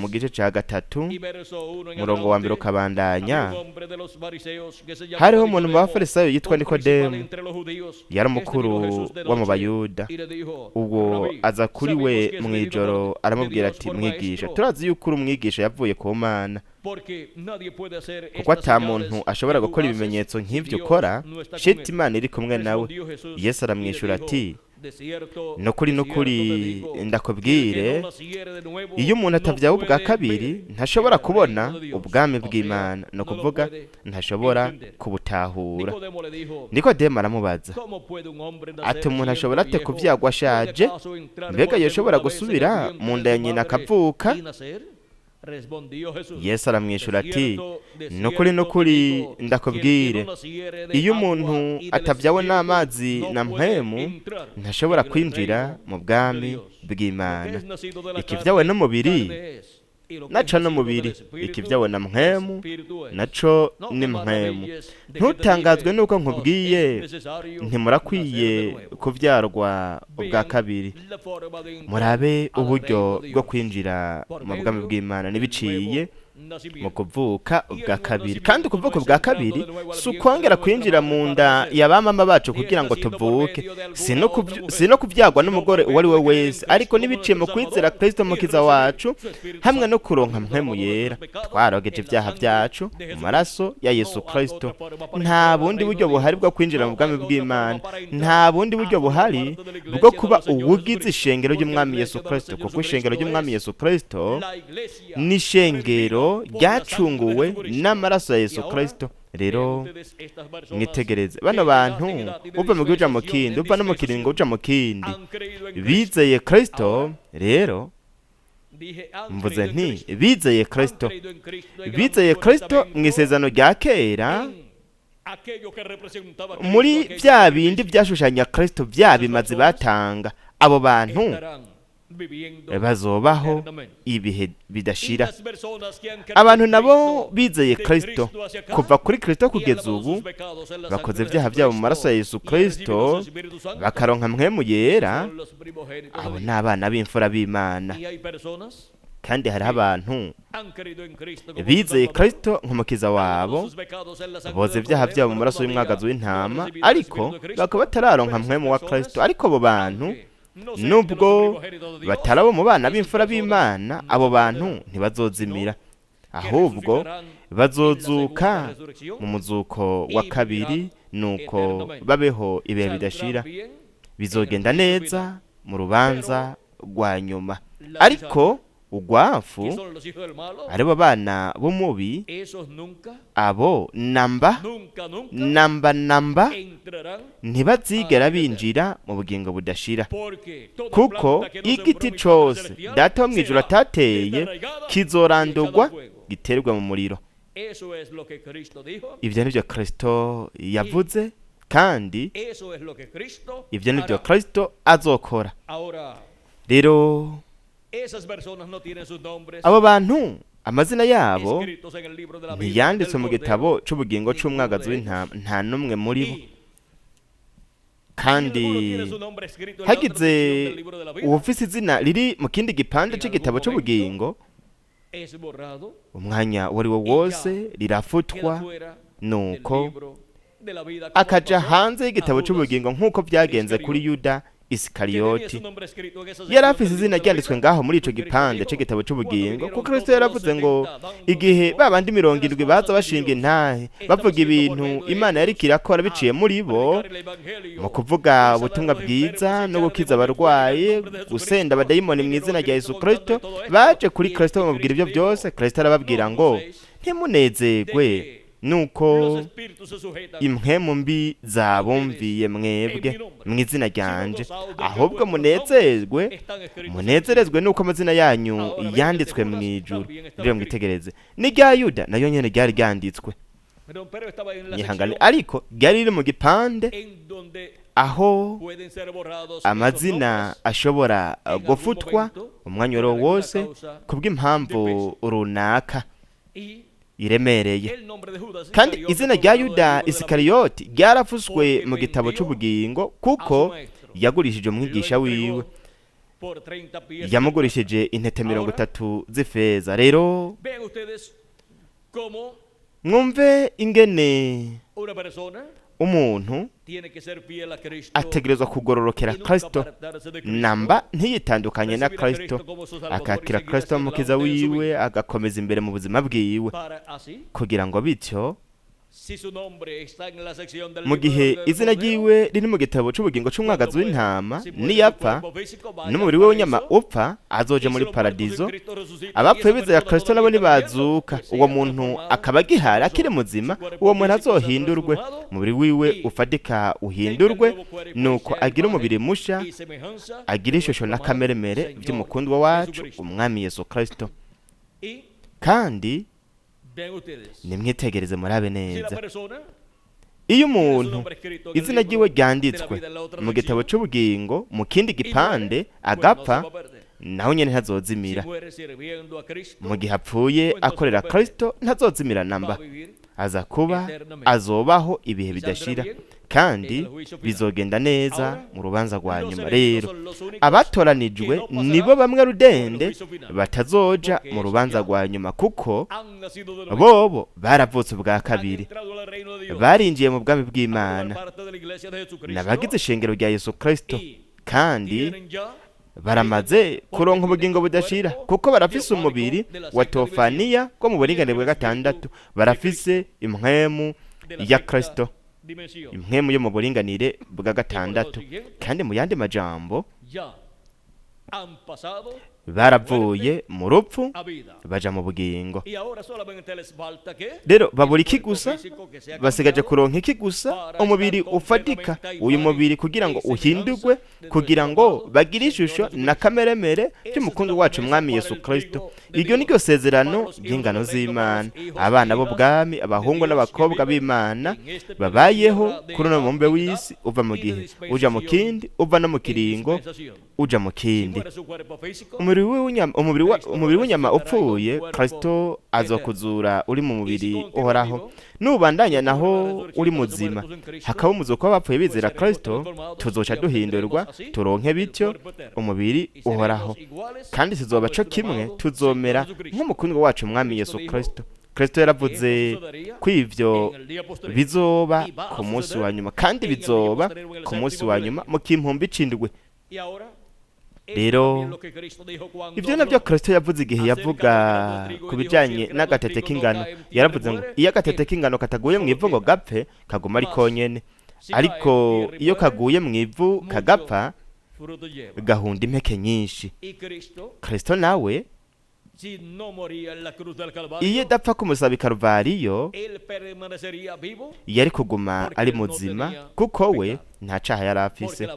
mu gice cya 3 murongo wa 1 ukabandanya. Hariho umuntu mu Bafarisayo yitwa Nikodemu, yari umukuru wo mu Bayuda. Ubwo aza kuri we mu ijoro, aramubwira ati: "Mwigisha, turazi yuko uri umwigisha yavuye ku Mana, kuko ata muntu ashobora gukora ibimenyetso nk'ibyo ukora shiti Imana iri kumwe nawe." Yesu aramwishyura ati: "Nukuri, nukuri, ndakubwire, iyo umuntu atabyawe ubwa kabiri ntashobora kubona ubwami bw'Imana." Ni ukuvuga ntashobora kubutahura. Nikodemu aramubaza ati: "Umuntu ashobora ate kubyagwa ashaje? Mbega yoshobora gusubira mu nda ya nyina akavuka?" Yesu aramwishyura ati: "Nukuri, nukuri, ndakubwire, iyo umuntu atabyawe n'amazi na Mpwemu ntashobora kwinjira mu bwami bw'Imana. Ikibyawe n'umubiri naco n'umubiri, ikibyawe na Mpwemu naco ni mpwemu. Ntutangazwe nuko nkubwiye ntimurakwiye kubyarwa ubwa kabiri. Murabe uburyo bwo kwinjira mu bwami bw'Imana nibiciye Mu kuvuka ubwa kabiri. Kandi ukuvuka ubwa kabiri si ukwongera kwinjira mu nda ya ba mama bacu kugira ngo tuvuke, si no kubyagwa n'umugore uwo ari we wese, ariko n'ibiciye mu kwizera Kristo Mukiza wacu hamwe no kuronka mpwemu yera. Twarogeje ibyaha byacu mu maraso ya Yesu Kristo. Nta bundi buryo buhari bwo kwinjira mu bwami bw'Imana, nta bundi buryo buhari bwo kuba uwugize ishengero ry'Umwami Yesu Kristo, kuko ishengero ry'Umwami Yesu Kristo ni ishengero ryacunguwe n'amaraso ya Yesu Kristo. Rero mwitegereze bano bantu, uva mu gihugu uja mu kindi, uva no mu kiringo uja mu kindi, bizeye Kristo. Rero mvuze nti bizeye Kristo, bizeye Kristo mu isezerano rya kera, muri bya bindi byashushanya Kristo, bya bimazi batanga. Abo bantu bazobaho ibihe bidashira. Abantu nabo bizeye Kristo kuva kuri Kristo kugeza ubu, bakoze ibyaha byabo mu maraso ya Yesu Kristo, bakaronka mpwemu yera. Abo ni abana b'imfura b'Imana. Kandi hariho abantu bizeye Kristo nk'umukiza wabo, boza ibyaha byabo mu maraso y'umwagazi w'intama, ariko bakaba batararonka mpwemu wa Kristo. Ariko abo bantu, nubwo batarabo mu bana b'imfura b'Imana, abo bantu ntibazozimira, ahubwo bazozuka mu muzuko wa kabiri, nuko babeho ibihe bidashira. Bizogenda neza mu rubanza rwa nyuma. Ariko ugwafu, aribo bana b'umubi, abo namba namba namba ntibazigera binjira mu bugingo budashira, kuko igiti cose Data wo mw'ijuru atateye kizorandurwa giterwe mu muriro. Ibyo nivyo Kristo yavuze, kandi ibyo nivyo Kristo azokora. Rero abo bantu amazina yabo ntiyanditswe mu gitabo c'ubugingo c'umwagazi w'intama, nta n'umwe muri bo. Kandi hagize uwufise izina riri mu kindi gipande c'igitabo c'ubugingo, umwanya uwo ari wo wose rirafutwa, nuko akaja hanze y'igitabo c'ubugingo, nk'uko vyagenze kuri Yuda Isikariyoti. Yari afise izina ryanditswe ngaho muri ico gipande c'igitabo c'ubugingo, kuko Kristo yaravuze ngo igihe babandi 70 baza bashinga intahe bavuga ibintu Imana yariko irakora biciye muri bo, mu kuvuga ubutumwa bwiza no gukiza abarwayi, gusenda abadayimoni mu izina rya Yesu Kristo, baje kuri Kristo bamubwira ibyo byose. Kristo arababwira ngo ntimunezerwe nuko impwemu mbi zabumviye mwebwe mu izina ryanje, ahubwo munezerwe, munezerezwe nuko amazina yanyu yanditswe mu ijuru. Rero mwitegereze, n'irya Yuda nayo nyene ryari ryanditswe, nyihangane, ariko ryari riri mu gipande aho amazina ashobora gufutwa umwanya uwo wose kubw'impamvu runaka iremereye. Kandi izina rya Yuda Isikariyoti ryarafuswe mu gitabo c'ubugingo, kuko yagurishije umwigisha wiwe, yamugurishije intete 30 z'ifeza. Rero mwumve ingene umuntu ategerezwa kugororokera Kristo, namba ntiyitandukanye na Kristo, akakira Kristo umukiza wiwe, agakomeza imbere mu buzima bwiwe, kugira ngo bityo mu gihe izina ryiwe riri mu gitabo c'ubugingo c'umwagazi w'intama, niyapfa n'umubiri we w'inyama upfa, azoja muri paradizo. Abapfuye bizera Kristo nabo nibazuka, uwo muntu akaba agihari akiri muzima, uwo muntu azohindurwe, umubiri wiwe ufatika uhindurwe, nuko agira umubiri musha, agira ishusho n'akameremere vy'umukundwa wacu Umwami Yesu Kristo. Kandi nimwitegereze murabe neza, iyo umuntu izina ryiwe ryanditswe mu gitabo c'ubugingo mu kindi gipande agapfa, naho nyene ntazozimira. Mu gihe apfuye akorera Kristo ntazozimira namba, aza kuba azobaho ibihe bidashira. Kandi bizogenda neza mu rubanza rwa nyuma. Rero abatoranijwe nibo bamwe rudende batazoja mu rubanza rwa nyuma, kuko bobo baravutse ubwa kabiri, barinjiye mu bwami bw'Imana, n'abagize ishengero rya Yesu Kristo, kandi baramaze kuronka ubugingo budashira, kuko barafise umubiri wa tofaniya bwo mu buringanire bwa gatandatu, barafise impwemu ya Kristo, impwemu yo mu buringanire bwa gatandatu. Kandi mu yandi majambo, baravuye mu rupfu baja mu bugingo. Rero babura iki gusa? Basigaje kuronka iki gusa? Umubiri ufatika, uyu mubiri kugira ngo uhindurwe, kugira ngo bagire ishusho na kameremere by'umukunzi wacu Mwami Yesu Kristo. Iryo ni ryo sezerano ry'ingano z'Imana. Abana b'ubwami, abahungu n'abakobwa b'Imana babayeho kuri uno mubumbe w'isi, uva mu gihe uja mu kindi, uva no mu kiringo uja mu kindi. Umubiri w'inyama upfuye, Kristo azokuzura uri mu mubiri uhoraho. Nubandanya naho uri muzima, hakaba umuzuko w'abapfuye bizera Kristo, tuzoca duhindurwa turonke bityo umubiri uhoraho, kandi tuzoba co kimwe, tuzomera nk'umukundwa wacu Mwami Yesu Kristo. Kristo yaravuze ko ivyo bizoba ku munsi wa nyuma, kandi bizoba ku munsi wa nyuma mu kimpumbi c'indwi. Rero ibyo nabyo Kristo yavuze igihe yavuga ku bijyanye n'agatete k'ingano. Yaravuze ngo iyo agatete k'ingano kataguye mu ivu ngo gapfe, kaguma ari konyene, ariko iyo kaguye mu ivu kagapfa, gahunda impeke nyinshi. Kristo nawe iyo adapfa kumusaba i Karuvariyo, yari kuguma ari muzima, kuko we nta caha yari afise,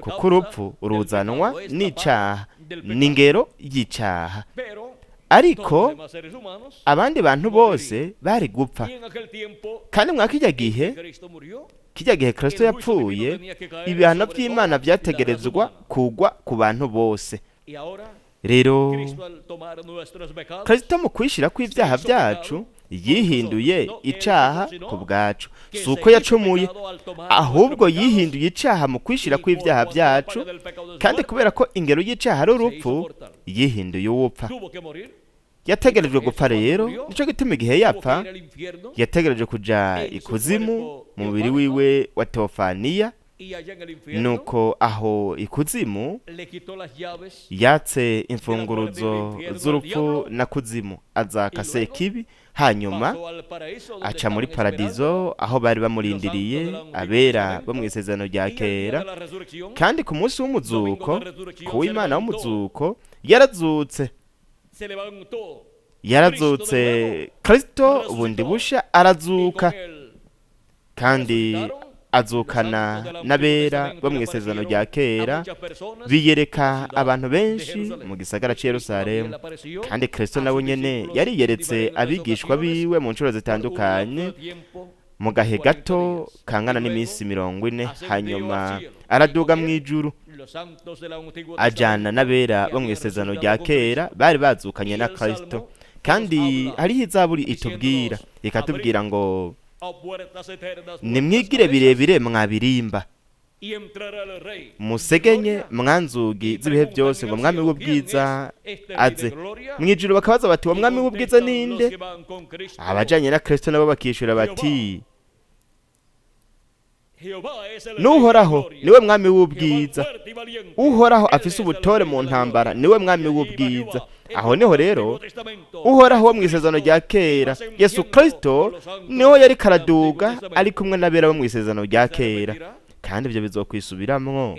kuko urupfu ruzanwa n'icaha, n'ingero y'icaha. Ariko abandi bantu bose bari gupfa. Kandi mwa kijya gihe, kijya gihe Kristo yapfuye, ibihano by'Imana byategerezwa kugwa ku bantu bose. Rero Kristo mu kwishira kw'ibyaha byacu yihinduye icaha ku bwacu. Si uko yacumuye, ahubwo yihinduye icaha mu kwishira kw'ibyaha byacu, kandi kubera ko ingero y'icaha ari urupfu, yihinduye uwupfa. Yategerejwe gupfa. Rero nico gituma igihe yapfa yategereje kuja ikuzimu mu mubiri wiwe wa teofaniya. Nuko aho ikuzimu yatse imfunguruzo z'urupfu na kuzimu, azaka Sekibi, hanyuma aca muri paradizo aho bari bamurindiriye abera bo mu isezerano rya kera. Kandi ku munsi w'umuzuko, ku w'Imana w'umuzuko, yarazutse, yarazutse Kristo bundi busha arazuka, kandi azukana n'abera bo mu isezerano rya kera, biyereka abantu benshi mu gisagara c'i Yerusalemu. Kandi Kristo nawe nyene yariyeretse abigishwa biwe mu nshuro zitandukanye mu gahe gato kangana n'iminsi 40, hanyuma araduga mu ijuru ajana n'abera bo mu isezerano rya kera bari bazukanye na Kristo. Kandi hariho izaburi itubwira, ikatubwira ngo nimwigire birebire mwabirimba, musegenye mwanzugi z'ibihe byose, ngo mwami w'ubwiza aze. Mu ijuru bakabaza bati uwo mwami w'ubwiza ninde? Abajanye na Kristo nabo bakishura bati n'Uhoraho niwe mwami w'ubwiza, Uhoraho afise ubutore mu ntambara niwe mwami w'ubwiza. Aho niho rero Uhoraho wo mu isezerano rya kera Yesu Kristo niho yari karaduga ari kumwe n'abera bo mu isezerano rya kera. Kandi ibyo bizokwisubiramwo,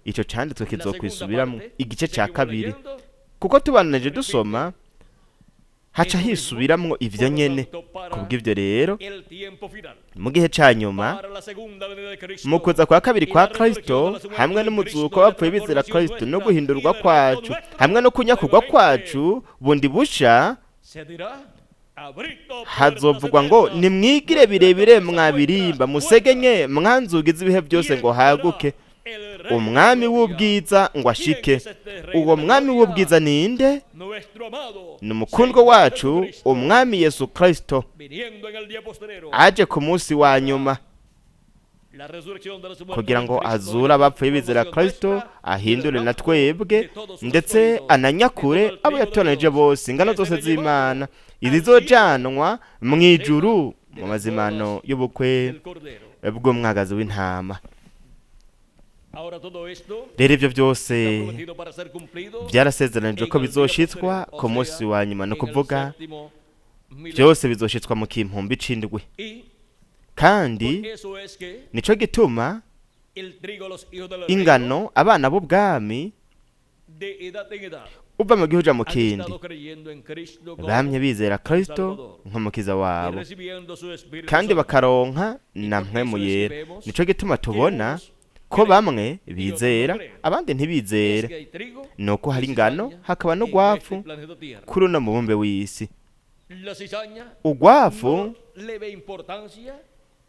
ico canditswe kizokwisubiramwo igice ca kabiri, kuko tubananije dusoma haca hisubiramwo ivyo nyene. Kubw'ivyo rero mu gihe ca nyuma, mu kuza kwa kabiri kwa Kristo, hamwe n'umuzuko w'abapfuye bizera Kristo, no guhindurwa kwacu hamwe no kunyakurwa kwacu bundi busha, hazovugwa ngo nimwigire birebire mwabirimba, musegenye mwanzugi z'ibihe byose ngo haguke umwami w'ubwiza ngo ashike. Uwo mwami w'ubwiza ninde? Ni umukundwa wacu umwami Yesu Kristo, aje ku munsi wa nyuma. kugira ngo azure abapfuye bizera Kristo, ahindure na twebwe, ndetse ananyakure abo yatoranije bose, ingano zose z'Imana izizojanwa mu ijuru mu mazimano y'ubukwe bw'umwagazi w'intama. Rero ibyo byose byarasezeranijwe ko bizoshitswa ku munsi wa nyuma, no kuvuga byose bizoshitswa mu kimpumbi c'indwi. Kandi nico gituma ingano abana b'ubwami uva mu gihugu uja mu kindi bamye bizera Kristo nk'umukiza wabo, kandi bakaronka na mpwemu yera. Nico gituma tubona ko bamwe bizera abandi ntibizere, nuko hari ingano hakaba n'ugwafu kuri uno mubumbe w'isi. Ugwafu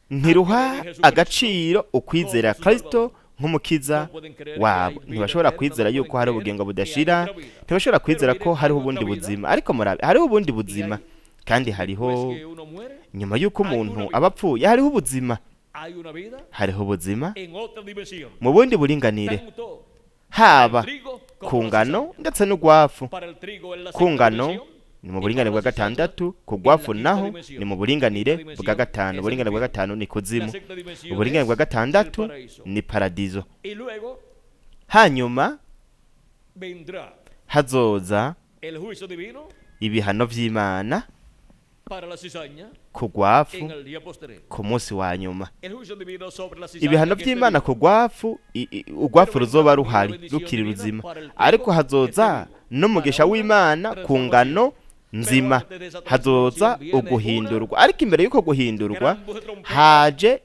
ntiruha agaciro ukwizera Kristo nk'umukiza wabo. Ntibashobora kwizera yuko hari ubugingo budashira, ntibashobora kwizera ko hariho ubundi buzima. Ariko murabe, hariho ubundi buzima, kandi hariho nyuma y'uko umuntu aba apfuye, hariho ubuzima, hariho ubuzima mu bundi buringanire, haba ku ngano ndetse n'ugwafu. Ku ngano ni mu buringanire bwa gatandatu, ku gwafu naho ni mu buringanire bwa gatanu. Uburinganire bwa gatanu ni kuzimu, uburinganire bwa gatandatu ni paradizo. Hanyuma hazoza ibihano vy'Imana ku gwafu ku munsi wa nyuma. Ibihano vy'Imana ku gwafu, ugwafu ruzoba ruhari rukiri ruzima, ariko hazoza n'umugisha w'Imana ku ngano nzima, hazoza uguhindurwa. Ariko imbere y'uko guhindurwa haje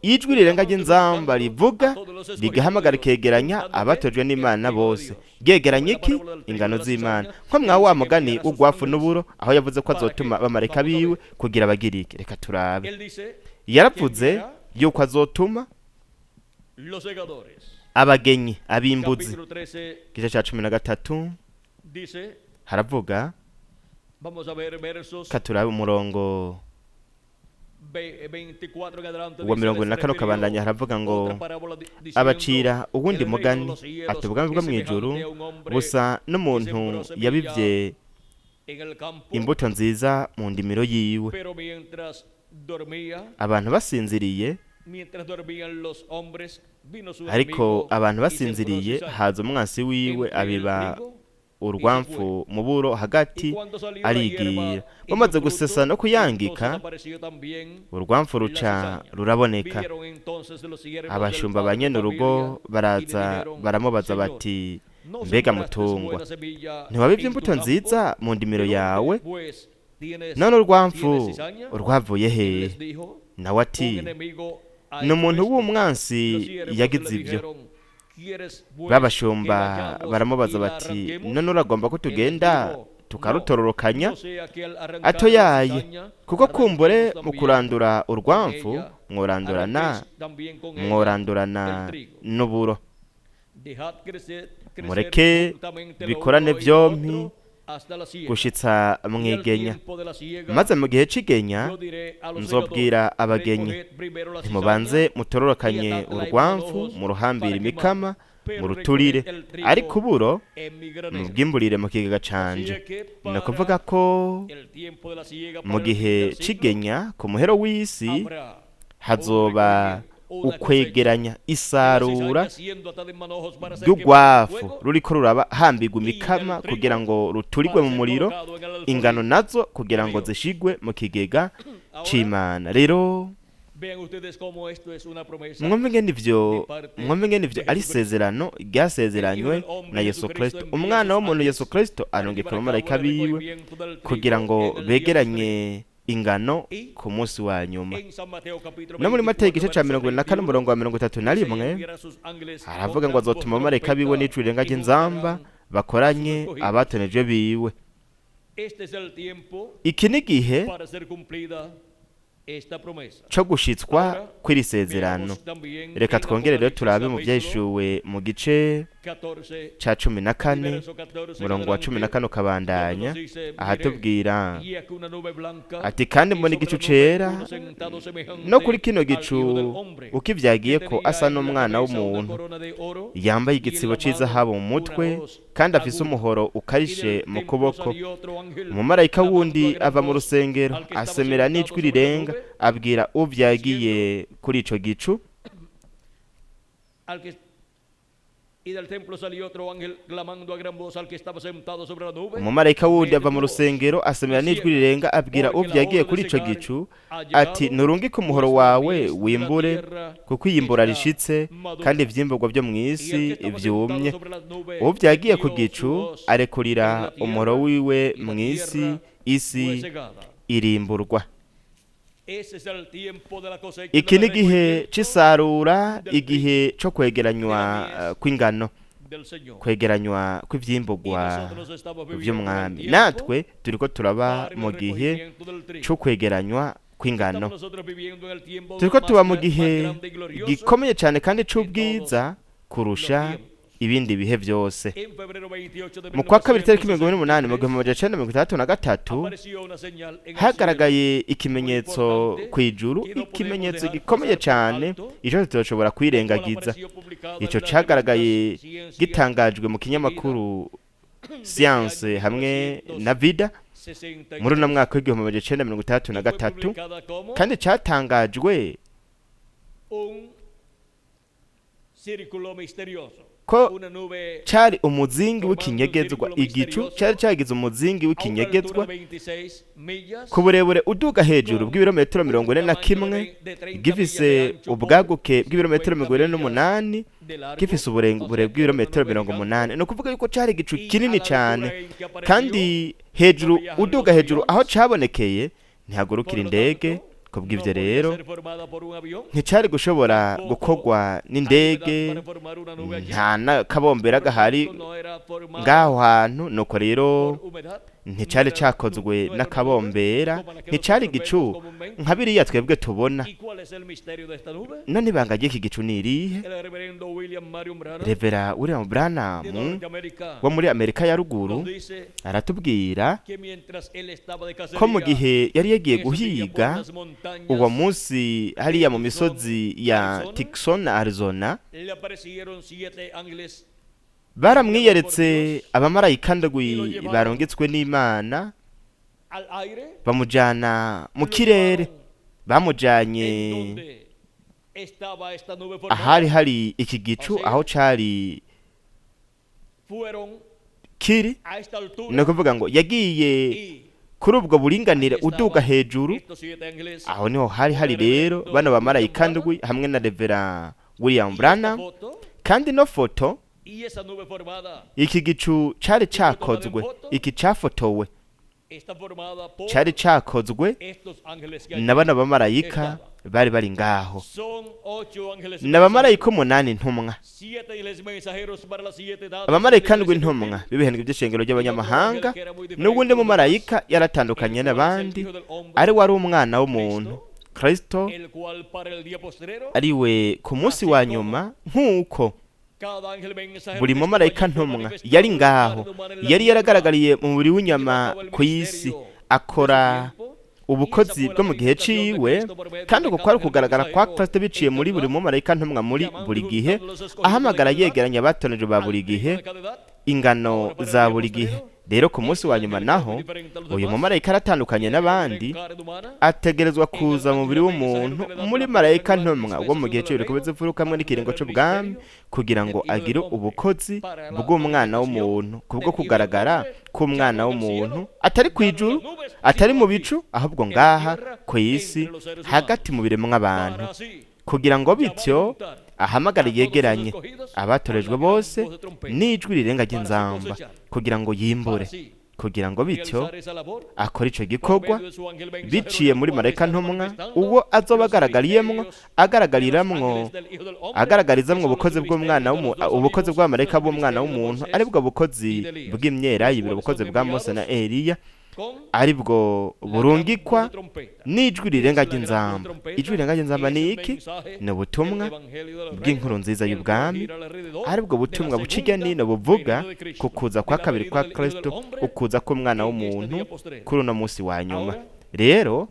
ijwi rirenga ry'inzamba rivuga, rigahamagara rikegeranya abatojwe n'Imana bose. Ryegeranya iki? Ingano z'Imana. Nko mwa wa mugani w'ugwafu n'uburo, aho yavuze ko azotuma abamarayika biwe kugira abagirike. Reka turabe. Yaravuze yuko azotuma abagenyi, abimbuzi. Igice ca 13 haravuga, katurabe umurongo uwa 44 ukabandanya, haravuga ngo abacira uwundi mugani ati ubwami bwo mw'ijuru busa n'umuntu yabivye imbuto nziza mu ndimiro yiwe. Abantu basinziriye, ariko abantu basinziriye haza umwansi wiwe abiba urwamfu mu buro hagati arigira. Bamaze gusesa no kuyangika, urwamfu ruca ruraboneka. Abashumba ba nyene urugo baraza baramubaza bati mbega mutungwa, ntiwabivye imbuto nziza mu ndimiro yawe? None urwamfu rwavuye hehe? Nawe ati ni umuntu w'umwansi yagize ibyo. Babashumba baramubaza bati none uragomba ko tugenda tukarutororokanya? Atoyaye, kuko kumbure mu kurandura urwamfu mworandurana n'uburo. Mureke bikorane vyompi gushitsa mwigenya. Maze mu gihe c'igenya nzobwira abagenyi, ntimubanze mutororokanye urwamfu muruhambire imikama muruturire, ariko uburo mubwimburire mu kigega canje. Ni ukuvuga ko mu gihe c'igenya ku muhero w'isi hazoba ukwegeranya isarura ry'ugwafu ruriko ruraba hambirwa imikama kugira ngo ruturigwe mu muriro, ingano nazo kugira ngo zishigwe mu kigega c'Imana. Rero mwumve ngene ivyo ari isezerano ryasezeranywe na Yesu Kristo. Umwana w'umuntu Yesu Kristo arungika abamarayika biwe kugira ngo begeranye ingano ku munsi wa nyuma. No muri Matayo igice ca 24 umurongo wa 31 aravuga ngo azotuma abamarayika biwe n'ijwi rirenga ry'inzamba bakoranye abatonejwe biwe. Iki ni igihe co gushitswa kw'iri sezerano. Reka twongere rero turabe mu Vyahishuwe mu gice ca 14, murongo wa 14 ukabandanya, ahatubwira ati: kandi mbona igicu cera, no kuri kino gicu ukivyagiye ko asa n'umwana w'umuntu, yambaye igitsibo c'izahabu mu mutwe, kandi afise umuhoro ukarishe mu kuboko. Umumarayika wundi ava mu rusengero, asemera n'ijwi rirenga, abwira uvyagiye kuri ico gicu Umumarayika wundi ava mu rusengero, asemera n'ijwi rirenga, abwira uvyagiye kuri ico gicu ati: nurungike umuhoro wawe wimbure, kuko iyimbura rishitse, kandi ivyimburwa vyo mw'isi vyumye. Uvyagiye ku gicu arekurira umuhoro wiwe mw'isi, isi irimburwa. Iki ni igihe c'isarura, igihe co kwegeranywa kw'ingano, kwegeranywa kw'ivyimbugwa vy'umwami. Natwe turiko turaba mu gihe co kwegeranywa kw'ingano, turiko tuba mu gihe gikomeye cane kandi c'ubwiza kurusha ibindi bihe vyose. Mu kwa kabiri tariki 28 mu 1963 hagaragaye ikimenyetso kw'ijuru, ikimenyetso gikomeye cane ico tutoshobora kwirengagiza. Ico cagaragaye gitangajwe mu kinyamakuru Science hamwe na Vida muri uno mwaka w'1963, kandi catangajwe ko cari umuzingi w'ikinyegezwa. Igicu cari cagize umuzingi w'ikinyegezwa ku burebure uduga hejuru bw'ibirometero 41, gifise ubwaguke bw'ibirometero 48, gifise uburebure bw'ibirometero 80. Ni ukuvuga yuko cari igicu kinini cane, kandi hejuru uduga hejuru aho cabonekeye ntihagurukira indege. Kubw'ivyo rero nticari gushobora gukorwa n'indege, nta n'akabombera gahari ngaho hantu. Nuko rero nticari cakozwe n'akabombera, nticari igicu nka biriya twebwe tubona. None ibanga ry'iki gicu ni irihe? Revera William Branham wo muri Amerika ya ruguru aratubwira ko mu gihe yari yagiye guhiga uwo munsi hariya mu misozi ya Tucson, Arizona, baramwiyeretse abamarayika ndwi barungitswe n'Imana, bamujana mu kirere, bamujanye ahari hari iki gicu, aho cari kiri. Ni ukuvuga ngo yagiye kuri ubwo buringanire uduga hejuru, aho niho hari hari rero bano bamarayika ndwi hamwe na Revera William Branham. Kandi no foto iki gicu cari cakozwe, iki cafotowe cari cakozwe na bano bamarayika bari bari ngaho. N'abamarayika 8 ntumwa, abamarayika 7 ntumwa b'ibihembwe by'ishengero ry'abanyamahanga, n'uwundi mumarayika yaratandukanye n'abandi, ari wari umwana w'umuntu Kristo, ariwe ku munsi wa nyuma. Nk'uko buri mumarayika ntumwa yari ngaho, yari yaragaragariye mu mubiri w'inyama ku isi, akora ubukozi bwo mu gihe ciwe, kandi uko kwari kugaragara kwa Kristo biciye muri buri mumarayika ntumwa muri buri gihe, ahamagara yegeranya abatonejwe ba buri gihe, ingano za buri gihe. Rero ku munsi wa nyuma naho uyu mumarayika aratandukanye n'abandi, ategerezwa kuza mu mubiri w'umuntu muri marayika ntumwa wo mu gihe cy'ibiriko by'imfuruka hamwe n'ikiringo c'ubwami, kugira ngo agire ubukozi bw'umwana w'umuntu, kubwo kugaragara k'umwana w'umuntu atari kw'ijuru, atari mu bicu, ahubwo ngaha ku isi hagati mu biremwa abantu, kugira ngo bityo ahamagara yegeranye abatorejwe bose n'ijwi rirenga ry'inzamba, kugira ngo yimbure, kugira ngo bityo akore ico gikorwa biciye muri marayika ntumwa, uwo azoba agaragariramwo agaragarizamwo ubukozi bw'umwana ubukozi bw'abamarayika b'umwana w'umuntu, aribwo bukozi bw'imyera y'ibiro, ubukozi bwa Mose na Eliya. Aribwo burungikwa n'ijwi rirenga ry'inzamba. Ijwi rirenga ry'inzamba ni iki? Ni ubutumwa bw'inkuru nziza y'ubwami, aribwo butumwa buca irya nino buvuga ku kuza kwa kabiri kwa Kristo, ukuza k'umwana w'umuntu kuri uno munsi wa nyuma. Rero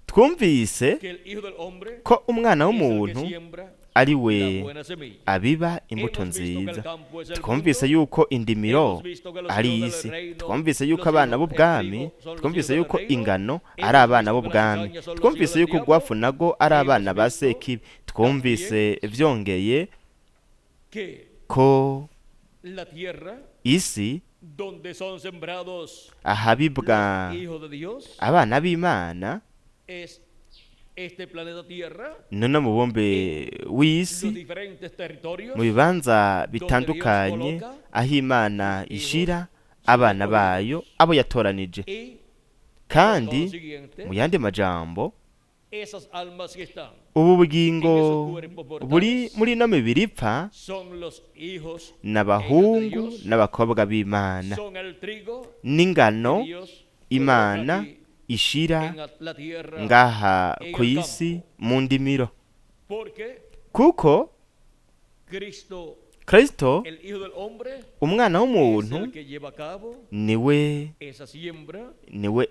twumvise ko umwana w'umuntu ari we abiba imbuto nziza. Twumvise yuko indimiro ari isi. Twumvise yuko abana b'ubwami, twumvise yuko ingano ari abana b'ubwami, twumvise yuko ugwafu nago ari abana ba Sekibi. Twumvise vyongeye ko isi ahabibwa abana b'Imana, none mubumbe w'isi, mu bibanza bitandukanye aho Imana ishira abana bayo abo yatoranije. Kandi mu yandi majambo, ubu bugingo buri muri ino mibiri ipfa n'abahungu n'abakobwa b'Imana, n'ingano Imana ishira ngaha ku isi mu ndimiro, kuko Kristo umwana w'umuntu niwe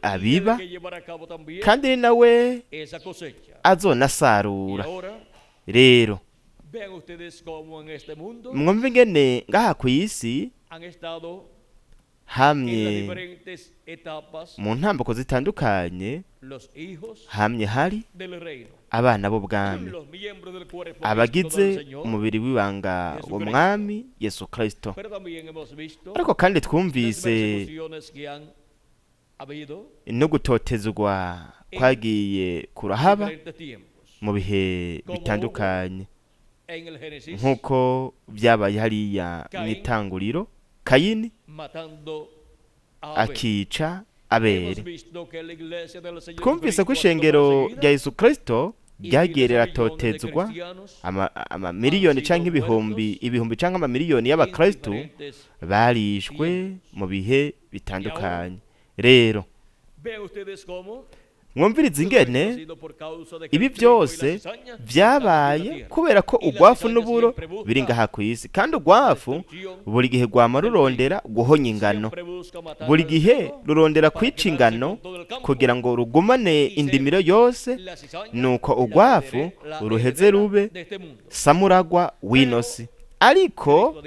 abiba, kandi ni nawe azonasarura. Rero mwumve ingene ngaha ku isi hamye mu ntambuko zitandukanye, hamye hari abana b'ubwami, abagize umubiri w'ibanga wa Mwami Yesu Kristo. Ariko kandi twumvise no gutotezwa kwagiye kurahaba mu bihe bitandukanye, nk'uko byabaye hariya mu itanguriro, Kayini akica Abeli. Twumvise ko ishengero rya Yesu Kristo ryagiye riratotezwa, amamiliyoni canke ibihumbi canke amamiliyoni y'abakristo barishwe mu bihe bitandukanye. Rero mwumvirize ingene ibi byose byabaye kubera ko ugwafu n'uburo biri ngaha ku isi, kandi ugwafu buri gihe rwama rurondera guhonya ingano, buri gihe rurondera kwica ingano kugira ngo rugumane indimiro yose. Nuko ugwafu ruheze rube samuragwa w'inosi. Ariko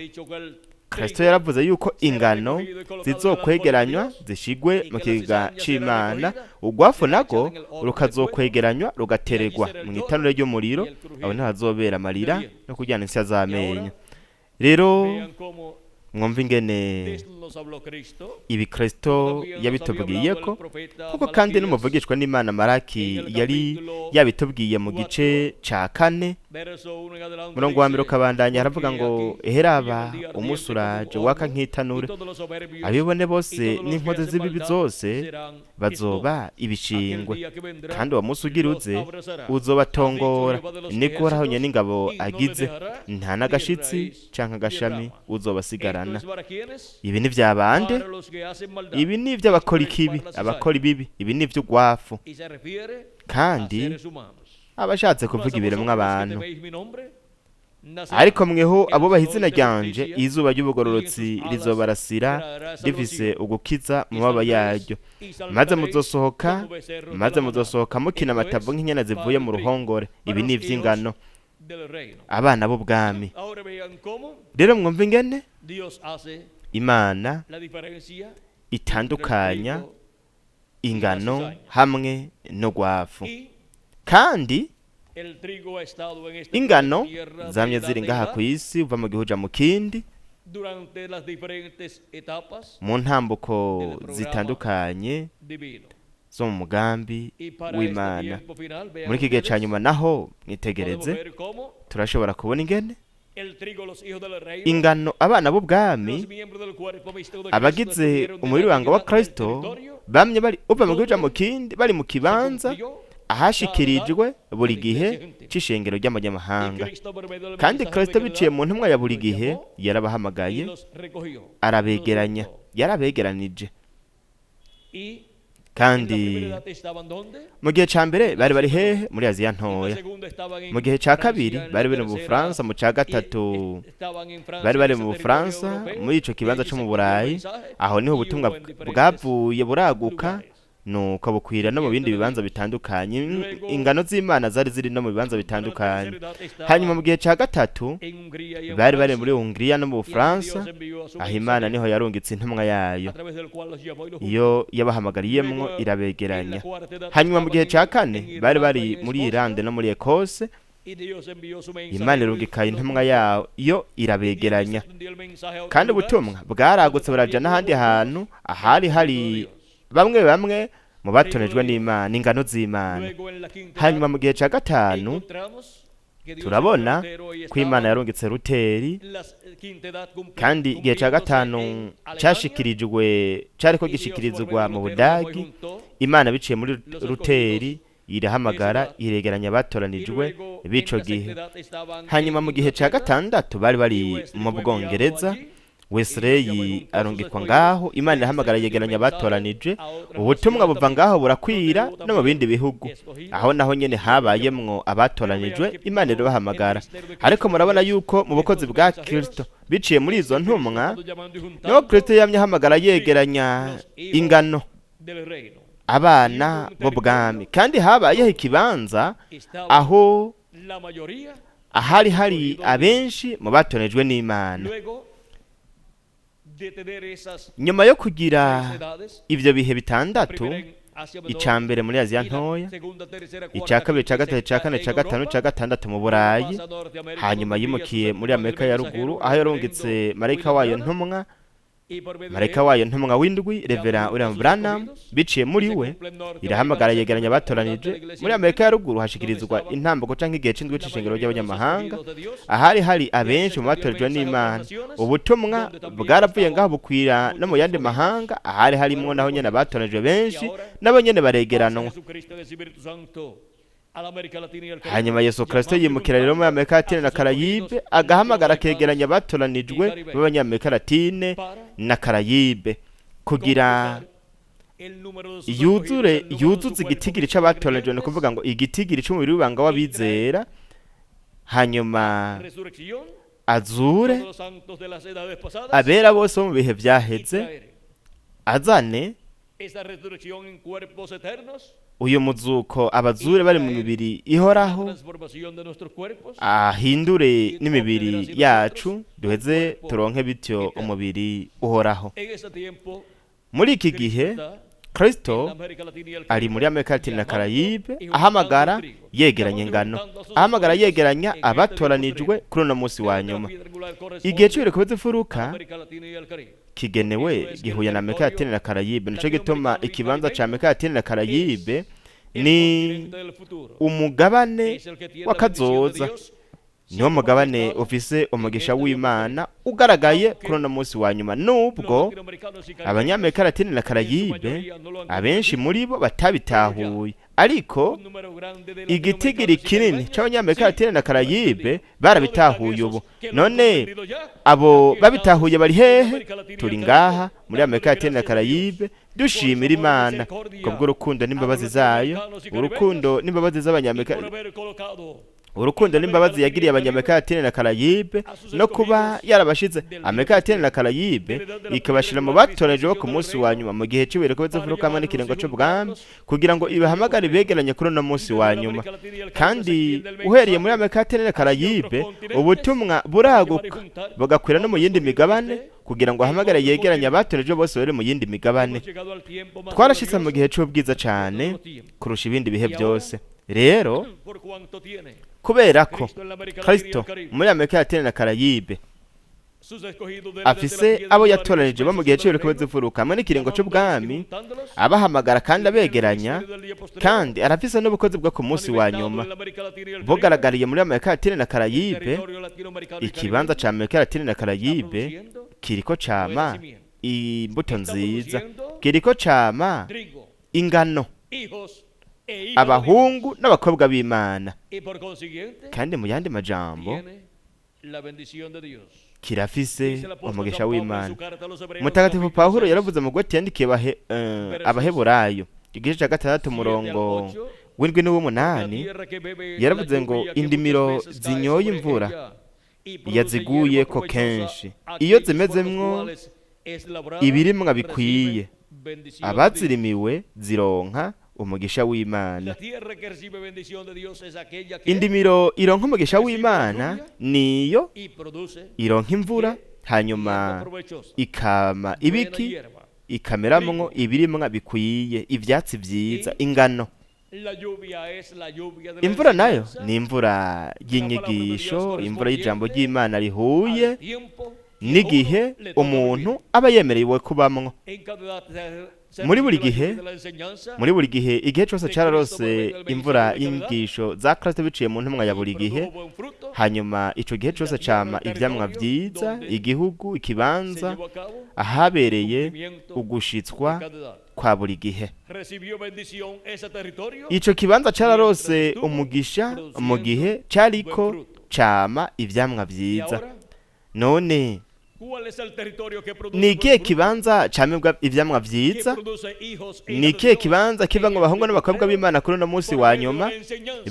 Kristo yaravuze yuko ingano zizokwegeranywa zishigwe mu kigega c'Imana, ugwafu nago rukazokwegeranywa rugateregwa mu itanura ry'umuriro, aho niho hazobera amarira no kuryana insya z'amenyo. Rero mwumva ingene ibi Kristo yabitubwiyeko, kuko kandi n'umuvugishwa n'Imana Malaki yari yabitubwiye mu gice ca 4 murongo wa 1 ukabandanya, haravuga ngo eheraba umusuraje waka nk'itanure, abibone bose n'inkozi z'ibibi zose bazoba ibishingwe, kandi uwo munsi ugira uze uzobatongora, niko Uhoraho n'ingabo agize, nta n'agashitsi canke agashami uzobasigarana. Ibi ni vya bande? Ibi ni ivy'abakora ikibi, abakora ibibi, ibi ni ivy'ugwafu, kandi abashatse kuvuga ibiremwa abantu. Ariko mweho abubaha izina ryanje, izuba ry'ubugororotsi rizobarasira rifise ugukiza mu mababa yaryo, maze muzosohoka mukina amatavu nk'inyana zivuye mu ruhongore. Ibi ni ivy'ingano, abana b'ubwami. Rero mwumva ingene Imana itandukanya ingano hamwe n'ugwafu, kandi ingano zamye ziri ngaha ku isi uva mu gihugu uja mu kindi, mu ntambuko zitandukanye zo mu mugambi w'Imana. Muri iki gihe ca nyuma naho mwitegereze, turashobora kubona ingene ingano abana b'ubwami, abagize umubiri wanga wa Kristo, bamye bari uva mu gihugu mu kindi, bari mu kibanza Ahashikirijwe buri gihe c'ishengero ry'amanyamahanga. Kandi Kristo biciye mu ntumwa ya buri gihe yarabahamagaye, arabegeranya, yarabegeranije. Kandi mu gihe ca mbere bari bari hehe? Muri Aziya Ntoya. Mu gihe ca kabiri bari bari mu Bufaransa. Mu ca gatatu bari bari mu Bufaransa, muri ico kibanza co mu Burayi. Aho niho ubutumwa bwavuye buraguka, nuko bukwira no mu bindi bibanza bitandukanye. Ingano z'Imana zari ziri no mu bibanza bitandukanye. Hanyuma mu gihe ca gatatu bari bari muri Hungiriya no mu Bufaransa, aho Imana niho yarungitse intumwa yayo, iyo yabahamagariyemwo irabegeranya. Hanyuma mu gihe ca kane bari bari muri Irande no muri Ekose, Imana irungika intumwa yayo irabegeranya. Kandi ubutumwa bwaragutse buraja n'ahandi hantu ahari hari bamwe bamwe mu batonejwe n'Imana, ingano z'Imana. Hanyuma mu gihe ca gatanu turabona ko Imana yarungitse Ruteri, kandi igihe ca gatanu cashikirijwe, cariko gishikirizwa mu Budagi. Imana biciye muri Ruteri irahamagara, iregeranya abatoranijwe b'ico gihe. Hanyuma mu gihe ca gatandatu bari bari mu Bwongereza, Wesley arungikwa ngaho, Imana irahamagara yegeranya abatoranije. Ubutumwa buva ngaho burakwira no mu bindi bihugu, aho naho nyene habayemwo abatoranijwe, Imana irabahamagara. Ariko murabona yuko mu bukozi bwa Kristo biciye muri izo ntumwa, niho Kristo yamye ahamagara yegeranya ingano, abana b'ubwami. Kandi habayeho ikibanza aho ahari hari abenshi mu batonejwe n'Imana. Nyuma yo kugira ivyo bihe bitandatu, ica mbere muri Aziya Ntoya, ica kabiri, ica gatatu, ica kane, ica gatanu, ica gatandatu mu Burayi, hanyuma yimukiye muri Amerika ya Ruguru, aho yarungitse marayika wayo ntumwa, marayika wayo ntumwa w'indwi, Revera William Branham. Biciye muri we irahamagara yegeranya abatoranije. Muri Amerika ya Ruguru hashikirizwa intambuko canke igihe c'indwi c'ishengero ry'abanyamahanga, ahari hari abenshi mu batoranijwe n'Imana. Ubutumwa bwaravuye ngaho bukwira no mu yandi mahanga, ahari harimwo naho nyene abatoranijwe benshi, nabo nyene baregeranwa. Hanyuma Yesu Kristo yimukira rero muri Amerika Latine na Karayibe, agahamagara akegeranya abatoranijwe b'Abanyamerika Latine na Karayibe, kugira yuzure, yuzuze igitigiri c'abatoranijwe, ni ukuvuga ngo igitigiri c'umubiri w'ibanga w'abizera. Hanyuma azure abera bose bo mu bihe vyaheze, azane uyu muzuko, abazure bari mu mibiri ihoraho, ahindure n'imibiri yacu, duheze turonke bityo umubiri uhoraho. Muri iki gihe Kristo ari muri Amerika Latine na Karayibe, ahamagara yegeranya ingano, ahamagara yegeranya abatoranijwe kuri uno munsi wa nyuma. Igihe c'ibiriko by'imfuruka kigenewe gihuye na Amerika Latine na Karayibe. Nico gituma ikibanza ca Amerika Latine na Karayibe ni umugabane w'akazoza, niwo mugabane ufise umugisha w'Imana ugaragaye kuri uno munsi wa nyuma, nubwo Abanyamerika Latine na Karayibe abenshi muri bo batabitahuye. Ariko igitigiri kinini c'Abanyamerika Latine na Karayibe barabitahuye ubu. None abo babitahuye bari hehe? Turi ngaha muri Amerika Latine na Karayibe, dushimira Imana kubw'urukundo n'imbabazi zayo, urukundo n'imbabazi z'Abanyamerika, urukundo n'imbabazi yagiriye Abanyamerika Latine na Karayibe, no kuba yarabashize Amerika Latine na Karayibe ikabashira mu batoranijwe bo ku munsi wa nyuma mu gihe c'ibireko by'imfuruka hamwe n'ikiringo c'ubwami, kugira ngo ibahamagare begeranye kuri uno munsi wa nyuma. Kandi uhereye muri Amerika Latine na Karayibe ubutumwa buraguka bugakwira no mu yindi migabane, kugira ngo ahamagare yegeranye abatoranijwe bose bari mu yindi migabane. Twarashitse mu gihe c'ubwiza cane kurusha ibindi bihe byose. Rero kubera ko Kristo muri Amerika Latine na Karayibe afise abo yatoranije bo mu gihe c'ibiriko by'imfuruka hamwe n'ikiringo c'ubwami, abahamagara kandi abegeranya, kandi arafise n'ubukozi bwo ku munsi wa nyuma bugaragariye muri Amerika Latine na Karayibe. Ikibanza ca Amerika Latine na Karayibe kiriko cama imbuto nziza, kiriko cama ingano. Abahungu n'abakobwa b'Imana. Kandi mu yandi majambo, kirafise umugisha w'Imana. Mutagatifu Pawulo yaravuze mu gwati yandikiye Abaheburayo igice cya 6 umurongo w'7 n'uw'umunani, yaravuze ngo indimiro zinyoye imvura yaziguye ko kenshi, iyo zimezemwo ibirimwa bikwiye, abazirimiwe zironka umugisha w'Imana. Indimiro ironka umugisha w'Imana niyo ironka imvura, hanyuma ikama ibiki, ikameramwo ibirimwa bikwiye, ivyatsi vyiza, ingano. Imvura nayo ni imvura y'inyigisho, imvura y'ijambo ry'Imana rihuye n'igihe umuntu aba yemerewe kubamwo. Muri buri gihe, muri buri gihe, igihe cyose cararose imvura y'inyigisho za Kristo biciye mu ntumwa ya buri gihe, hanyuma ico gihe cyose cama ivyamwa vyiza, igihugu, ikibanza ahabereye ugushitswa kwa buri gihe. Ico kibanza cararose umugisha mu gihe cariko cama ivyamwa vyiza. None ni ikihe kibanza camibwa ivyamwa vyiza? Ni ikihe kibanza kivamwo abahungu n'abakobwa b'Imana kuri uno munsi wa nyuma,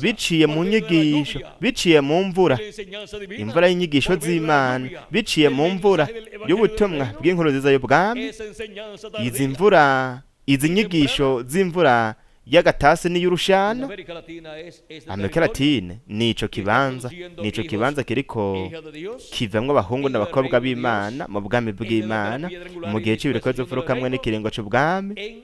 biciye mu nyigisho, biciye mu mvura, imvura y'inyigisho z'Imana, biciye mu mvura y'ubutumwa bw'inkuru nziza y'ubwami? Izi mvura, izi nyigisho z'imvura y'agatasi n'iy'urushana, Amerika Latine nico kibanza, nico kibanza kiriko kivamwo abahungu n'abakobwa b'Imana mu bwami bw'Imana, mu gihe c'ibiriko vy'imfuruka hamwe n'ikiringo c'ubwami,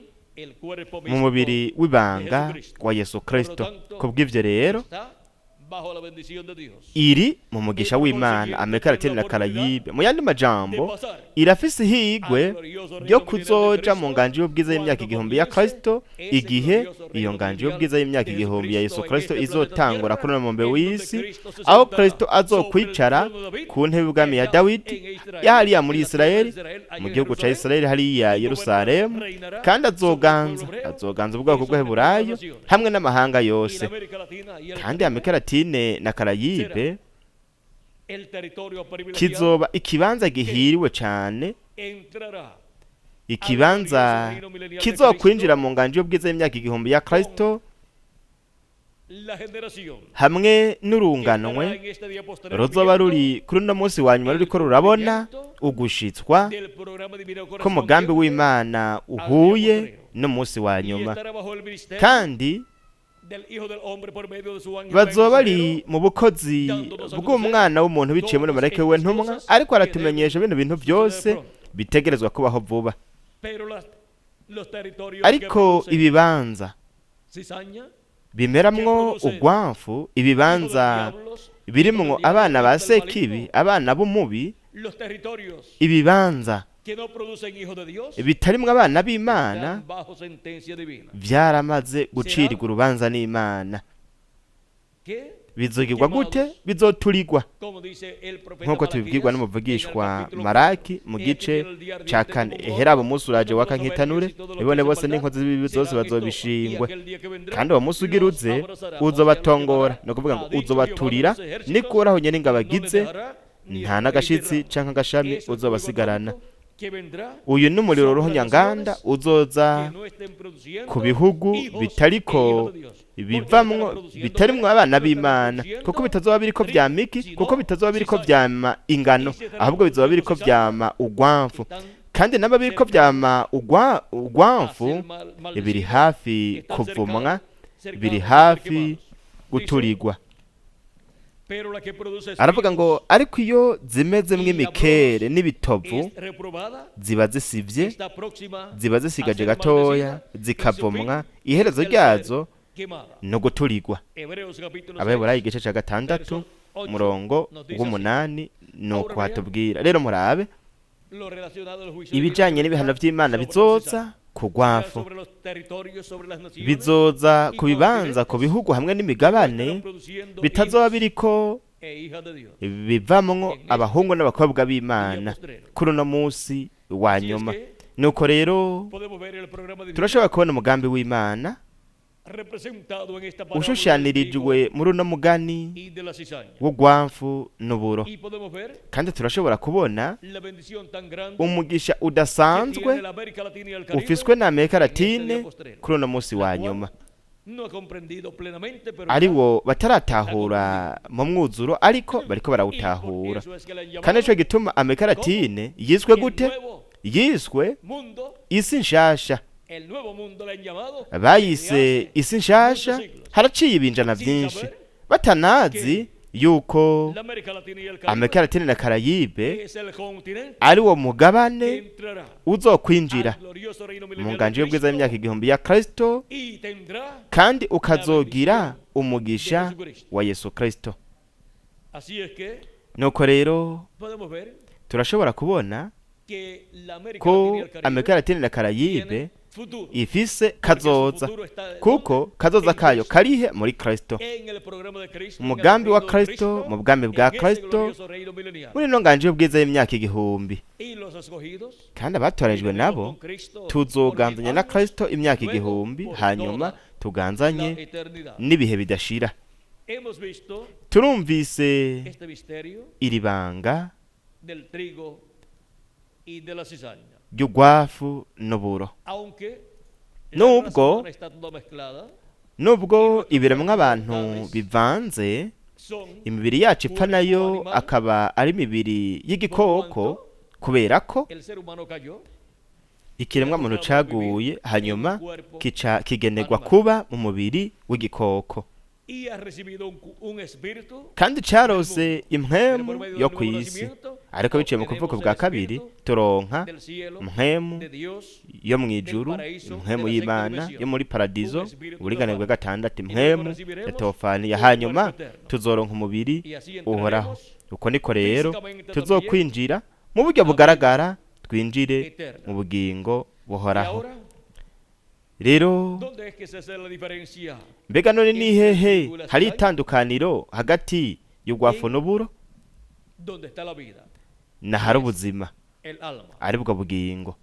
mu mubiri w'ibanga wa Yesu Kristo. Kubw'ivyo rero iri mu mugisha w'Imana, Amerika Latine na Karayibe. Mu yandi majambo, irafise ihigwe ryo kuzoja mu nganji y'ubwiza y'imyaka 1000 ya Kristo, igihe iyo nganji y'ubwiza y'imyaka 1000 ya Yesu Kristo izotangura kuri uno mubumbe w'isi, aho Kristo azokwicara ku ntebe y'ubwami ya Dawidi hariya muri Isirayeli, mu gihugu ca Isirayeli hariya Yerusalemu, kandi azoganza ubwoko bw'Abaheburayo hamwe n'amahanga yose. Kandi Amerika Latine na Karayibe kizoba ikibanza gihiriwe cane, ikibanza kizokwinjira mu nganji y'ubwiza y'imyaka 1000 ya Kristo, hamwe n'urunganwe ruzoba ruri kuri uno munsi wa nyuma ruriko rurabona ugushitswa ko mugambi w'Imana uhuye n'umunsi wa nyuma. Kandi bazoba bari mu bukozi bw'umwana w'umuntu biciye muri marayika we ntumwa, ariko aratumenyesha bino bintu byose bitegerezwa kubaho vuba. Ariko ibibanza bimeramwo ugwamfu, ibibanza birimwo abana ba Sekibi, abana b'umubi, ibibanza bitarimwo abana b'Imana vyaramaze gucirirwa urubanza n'Imana. Bizogirwa gute? Bizoturigwa nk'uko tubibwirwa n'umuvugishwa Maraki mu gice ca 4. Ehera abo munsi uraje waka nk'itanure, ibone bose n'inkozi z'ibibi zose bazobishingwe. Kandi uwo munsi ugira uze uzobatongora, ni ukuvuga ngo uzobaturira, nikuraho nyene ingabagize, nta n'agashitsi canke agashami uzobasigarana. Uyu ni umuriro ruhonyanganda uzoza ku bihugu bitariko bivamwo, bitarimwo abana b'Imana, kuko bitazoba biriko vyama iki, kuko bitazoba biriko vyama ingano, ahubwo bizoba biriko vyama ugwamfu. Kandi naba biriko vyama ugwamfu biri hafi kuvumwa, biri hafi guturigwa. Aravuga ngo ariko iyo zimezemwo imikere n'ibitovu ziba zisivye, ziba zisigaje gatoya, zikavomwa, iherezo ryazo no guturigwa. Abaheburayo igice ca 6 umurongo w'8 nuko hatubwira. Rero murabe ibijanye n'ibihano vy'Imana bizoza ku rwafu, bizoza ku bibanza, ku bihugu hamwe n'imigabane bitazoba biriko bivamwo abahungu n'abakobwa b'Imana kuri uno munsi wa nyuma. Nuko rero turashobora kubona umugambi w'Imana. representado en esta parábola del trigo ushushanirijwe muri uno mugani y de la cizaña. w'ugwamfu n'uburo. Y podemos ver Kandi turashobora kubona la bendición tan grande umugisha que udasanzwe tiene la América Latina y el Caribe, ufiswe na Amerika en este día Latine postrero, kuri uno munsi la wa cual nyuma, no ha comprendido plenamente, pero ari ya wo bataratahura mu mwuzuro, ariko bariko Y por barawutahura. eso es que le han Kandi llamado nico gituma Amerika Latine yiswe el gute? nuevo Yiswe mundo, isi nshasha. el nuevo mundo le han llamado desde Bayise hace isi nshasha muchos siglos. haraciye ibinjana Sin vyinshi, saber batanazi yuko La América Latina y el Caribe Amerika Latine na Karayibe es el continente ari wo que mugabane entrará uzokwinjira al glorioso reino mu milenial de nganji y'ubwiza Cristo y'imyaka 1000 ya Kristo, y tendrá kandi la bendición ukazogira de umugisha Jesucristo. wa Yesu Kristo. Así es que Nuko rero podemos ver turashobora kubona que la América ko Latina y el Caribe Amerika Latine na Karayibe tiene futuro, ifise porque su kazoza, futuro está kuko ¿dónde? kazoza En kayo Cristo, karihe muri Kristo, en el programa de Cristo, en el umugambi wa reino de Kristo, Cristo, mu bwami bwa en ese Kristo, glorioso reino milenial. muri ino nganji y'ubwiza y'imyaka 1000. Y los escogidos Kandi abatoranijwe iremos nabo con Cristo por mil tuzoganzanya na años, Kristo imyaka luego 1000, por hanyuma toda la tuganzanye eternidad. n'ibihe bidashira. Hemos visto Turumvise este misterio iri banga del trigo y de la cizaña. ry'ugwafu n'uburo. Aunque la raza Nubwo humana está toda mezclada, nubwo ibiremwa abantu bivanze, son imibiri yacu ipfa cuerpo nayo animal, akaba ari imibiri por y'igikoko, cuanto kubera ko el ser humano cayó y le ikiremwa ha muntu tocado vivir caguye en un hanyuma cuerpo kica kigenerwa animal kuba mu mubiri w'igikoko, y ha recibido un espíritu kandi del carose mundo. Pero impwemu por medio yo del nuevo kw'isi, nacimiento ariko biciye mu kuvuka obtenemos bwa el kabiri espíritu turonka del cielo, mpwemu de Dios, yo mu del ijuru, paraíso, de impwemu la sexta y'Imana dimensión, yo muri un paradizo, espíritu uburinganire bwa teofano. gatandatu, Y luego impwemu ya recibiremos teofaniya, un hanyuma cuerpo eterno. tuzoronka umubiri Y así uhoraho. entraremos Uko niko rero físicamente también tuzokwinjira mu buryo a la vida bugaragara, twinjire mu eterna. bugingo Y buhoraho. ahora, Rero ¿dónde es que se hace la diferencia mbega none ni entre el hehe trigo y la hari cizaña? itandukaniro hagati y'ugwafu En n'uburo? donde está la vida, Nahari es ubuzima, el alma. ari bwo bugingo.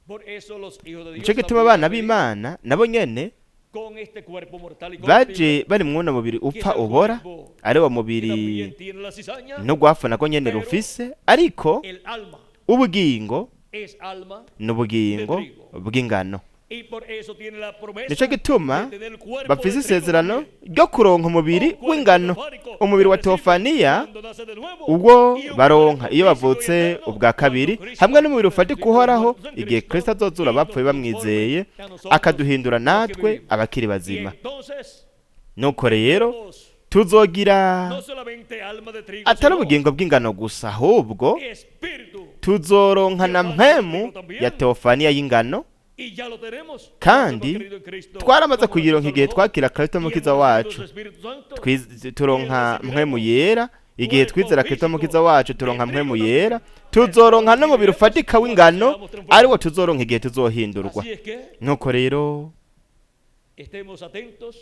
Por eso los hijos de Nico Dios gituma también abana han venido b'Imana nabo nyene con este cuerpo mortal y baje corruptible, bari mw'uno mubiri que es upfa el ubora, cuerpo ari wo que mubiri también tiene la cizaña, n'ugwafu nagwo nyene pero rufise, ariko el alma ubugingo es alma ni de ubugingo trigo. bw'ingano. Y por eso tiene la Nico promesa gituma de tener cuerpo bafise de trigo isezerano también. ryo kuronka umubiri Un cuerpo w'ingano, teofánico umubiri que wa recibe teofaniya, cuando nace de nuevo ubwo y un baronka cuerpo iyo físico y bavutse eterno ubwa cuando kabiri, Cristo hamwe n'umubiri ufatika resucitó los uhoraho muertos en igihe Cristo Kristo azozura y abapfuye nos transforme bamwizeye, a nosotros akaduhindura los que natwe vivimos. abakiri Y bazima. entonces Nuko rero tenemos tuzogira no solamente alma de trigo, atari sino ubugingo bw'ingano gusa, ahubwo espíritu tuzoronka na teofánico de trigo mpwemu ya también. teofaniya y'ingano, Y ya lo tenemos cuando hemos kandi creído en Cristo twaramaze como nuestro kuyironka igihe Salvador twakira Kristo y mukiza hemos recibido su wacu. Espíritu Santo Twiz- y turonka mpwemu recibiremos yera igihe cuerpo twizera Kristo físico mukiza wacu, de turonka mpwemu trigo yera, también. Esto lo tuzoronka n'umubiri recibiremos ufatika cuando w'ingano, seamos ariwo transformados. tuzoronka igihe tuzohindurwa. Así es que Nuko rero estemos atentos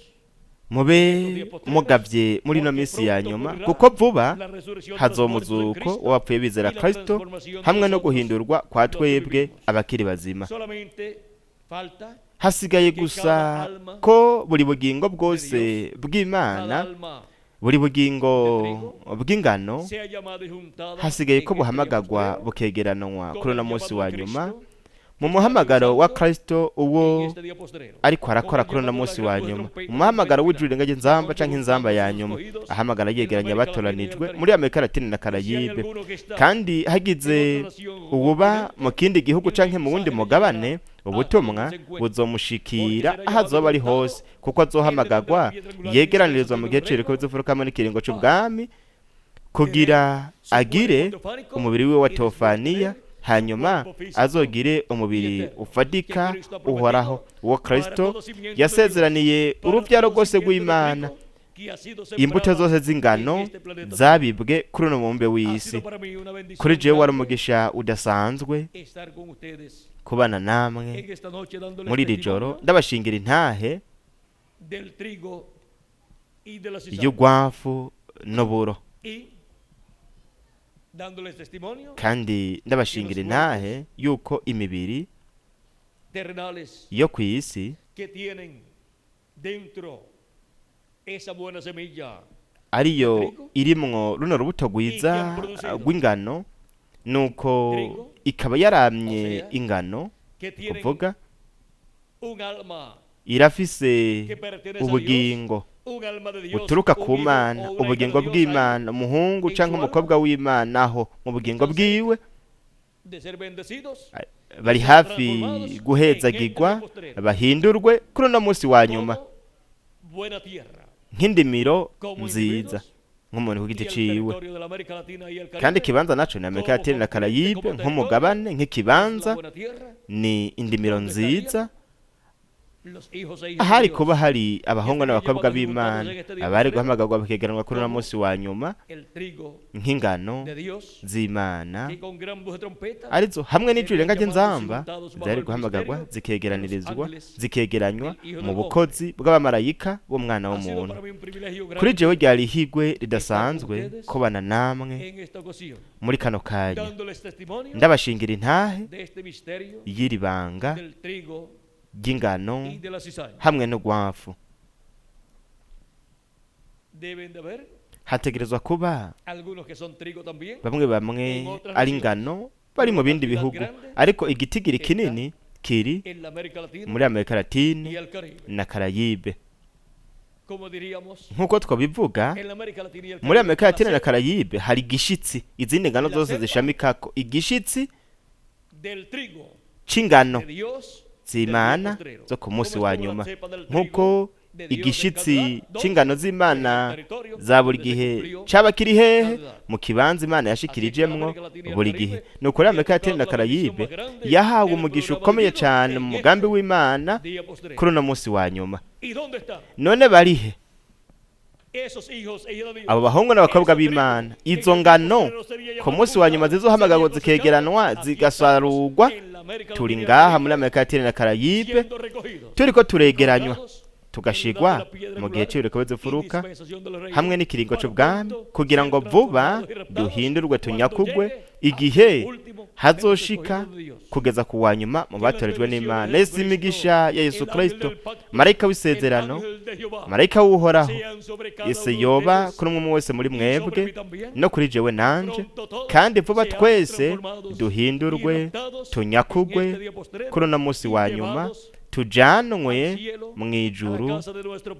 mube en estos días postreros, mugavye muri ino porque minsi ya pronto nyuma, ocurrirá kuko vuba la resurrección de hazoba los muertos en umuzuko Cristo w'abapfuye bizera y la Kristo, transformación de hamwe no nosotros guhindurwa kwa los que twebwe vivimos. abakiri bazima. Solamente falta Hasigaye que gusa cada alma ko buri bugingo de bwose Dios, cada bw'Imana, alma buri de bugingo trigo, bw'ingano, sea llamada y juntada hasigaye en ko este día buhamagagwa postrero bukegeranwa con kuri el uno munsi llamado wa de nyuma, Cristo mu que está muhamagaro wa realizando Kristo uwo en este día postrero, ariko con arakora el kuri uno llamado de la munsi gran wa voz de nyuma, trompeta, umuhamagaro trompeta w'ijuru final, ringaje inzamba donde canke inzamba juntando ya sus nyuma, escogidos ahamagara en yegeranya América Latina y el abatoranijwe muri Caribe. Amerika Latine na Y si hay Karayibe. alguno que está Kandi en hagize otra nación o uwuba continente, mu kindi gihugu el canke mu wundi mensaje le llegará mugabane, hasta donde ubutumwa se encuentre, porque buzomushikira será aho llamado y azoba ari juntado hose, kuko entre donde la azohamagagwa piedra angular y yegeranirizwa el mu del gihe c'iriko reino bizofurukamwo n'ikiringo para c'ubwami, tener kugira su cuerpo agire teofánico umubiri wiwe wa y después teofaniya, tener su hanyuma cuerpo físico azogire y umubiri eterno, que ufatika Cristo ha uhoraho, prometido uwo para Kristo todo simiente de Dios, yasezeraniye para uruvyaro todo rwose simiente de rw'Imana. trigo que ha sido Imbuto sembrada zose en z'ingano este planeta Tierra. zabibwe kuri uno mubumbe Ha w'isi. sido para mí una Kuri bendición jewe wari grande umugisha udasanzwe estar con ustedes kubana namwe en esta noche dándoles muri iri joro, testimonio ndabashingira intahe del trigo y de la cizaña y'ugwafu n'uburo, y dándoles testimonio kandi que los ndabashingira cuerpos intahe yuko imibiri terrenales yo kw'isi que tienen ariyo irimwo runo rubuto rwiza rw'ingano, nuko ikaba yaramye ingano, kuvuga irafise ubugingo buturuka ku Mana, ubugingo bw'Imana, umuhungu canke umukobwa w'Imana aho mu bugingo bwiwe bari hafi guhezagirwa, bahindurwe kuri uno munsi wa nyuma nk'indimiro nziza, nk'umuntu ku giti ciwe. Kandi ikibanza naco ni Amerika Latine na Karayibe, nk'umugabane, nk'ikibanza ni indimiro nziza ahari kuba hari abahungu n'abakobwa b'Imana abari guhamagarwa bakegeranwa kuri uno munsi wa nyuma nk'ingano z'Imana, arizo hamwe n'ijwi rirenga ry'inzamba zari guhamagarwa zikegeranirizwa, zikegeranywa mu bukozi bw'abamarayika b'umwana w'umuntu. Kuri jewe ryari ihigwe ridasanzwe kubana namwe muri kano kanya, ndabashingira intahe y'iri banga ry'ingano hamwe n'urwafu. Hategerezwa kuba bamwe bamwe ari ingano bari mu bindi bihugu, ariko igitigiri kinini kiri muri Amerika Latine na Karayibe. Nk'uko twabivuga, muri Amerika Latine na Karayibe hari igishitsi, izindi ngano zose zishamikako igishitsi c'ingano z'Imana zo ku munsi wa nyuma. Nk'uko igishitsi c'ingano z'Imana za buri gihe caba kiri hehe? Mu kibanza Imana yashikirijemwo buri gihe. Nuko rero Amerika Latine na Karayibe yahawe umugisha ukomeye cane mu mugambi w'Imana kuri uno munsi wa nyuma. None barihe abo bahungu n'abakobwa b'Imana? Izo ngano ku munsi wa nyuma zizohamagarwa zikegeranwa zigasarurwa. Turi ngaha muri Amerika Latine na Karayibe turiko turegeranywa, tugashigwa mu gihe c'ibiriko bizifuruka hamwe n'ikiringo c'ubwami, kugira ngo vuba duhindurwe tunyakugwe igihe hazoshika kugeza ku wa nyuma mu batorejwe n'Imana. Ese imigisha ya Yesu Kristo, marayika w'isezerano, marayika w'Uhoraho, ese yoba kuri umwe wese muri mwebwe no kuri jewe nanje, kandi vuba twese duhindurwe tunyakugwe kuri uno munsi wa nyuma, tujanwe mw'ijuru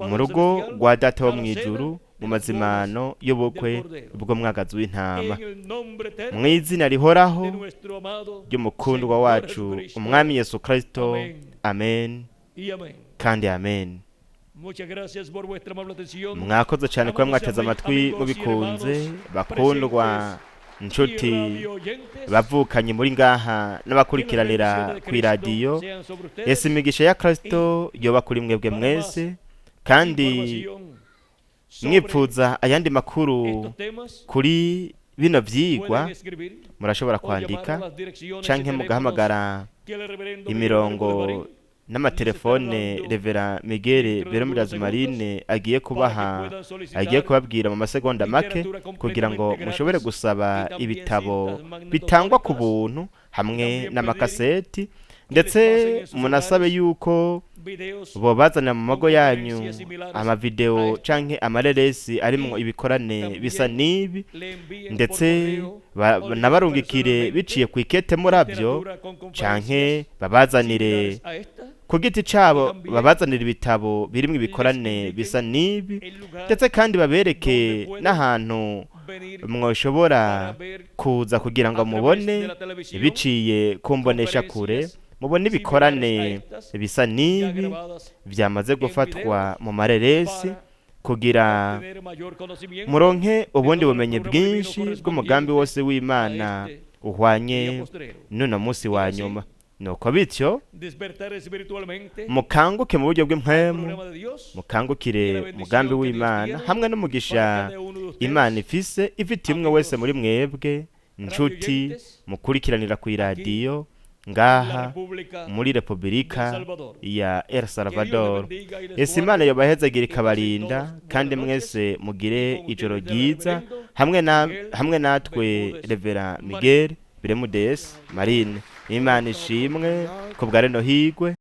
mu rugo rwa Data wo mw'ijuru, mu mazimano y'ubukwe bw'umwagazi w'intama, mw'izina rihoraho ry'umukundwa wacu umwami Yesu Kristo. Amen kandi amen. Mwakoze cyane kuba mwateze amatwi mubikunze, bakundwa nshuti bavukanye muri ngaha n'abakurikiranira ku iradiyo. Ese imigisha ya Kristo yoba kuri mwebwe mwese, kandi mwipfuza ayandi makuru kuri bino vyigwa murashobora kwandika canke mugahamagara imirongo n'amatelefone Revera Miguel Beromirazi Marine agiye kubaha, agiye kubabwira mu masegonda make, kugira ngo mushobore gusaba ibitabo bitangwa ku buntu hamwe n'amakaseti, ndetse munasabe yuko bobazana mu mago yanyu amavideo canke amareresi arimwo ibikorane bisa n'ibi, ndetse nabarungikire biciye ku ikete muravyo, canke babazanire ku giti cabo, babazanira ibitabo birimwo ibikorane bisa n'ibi, ndetse kandi babereke n'ahantu mwoshobora kuza kugira ngo mubone biciye kumbonesha kure, mubone ibikorane bisa n'ibi byamaze gufatwa mu mareresi, kugira muronke ubundi bumenyi bwinshi bw'umugambi wose w'Imana uhwanye n'uno munsi wa nyuma. Nuko bityo mukanguke mu buryo bw'impwemu, mukangukire umugambi w'Imana hamwe n'umugisha Imana ifise ifitiye umwe wese muri mwebwe nshuti mukurikiranira ku iradiyo ngaha muri Republika ya El Salvador. Ese Imana yobahezagira ikabarinda, kandi mwese mugire ijoro ryiza hamwe natwe Revera Miguel Bermudez Marine. Imana ishimwe ku bwa rino higwe.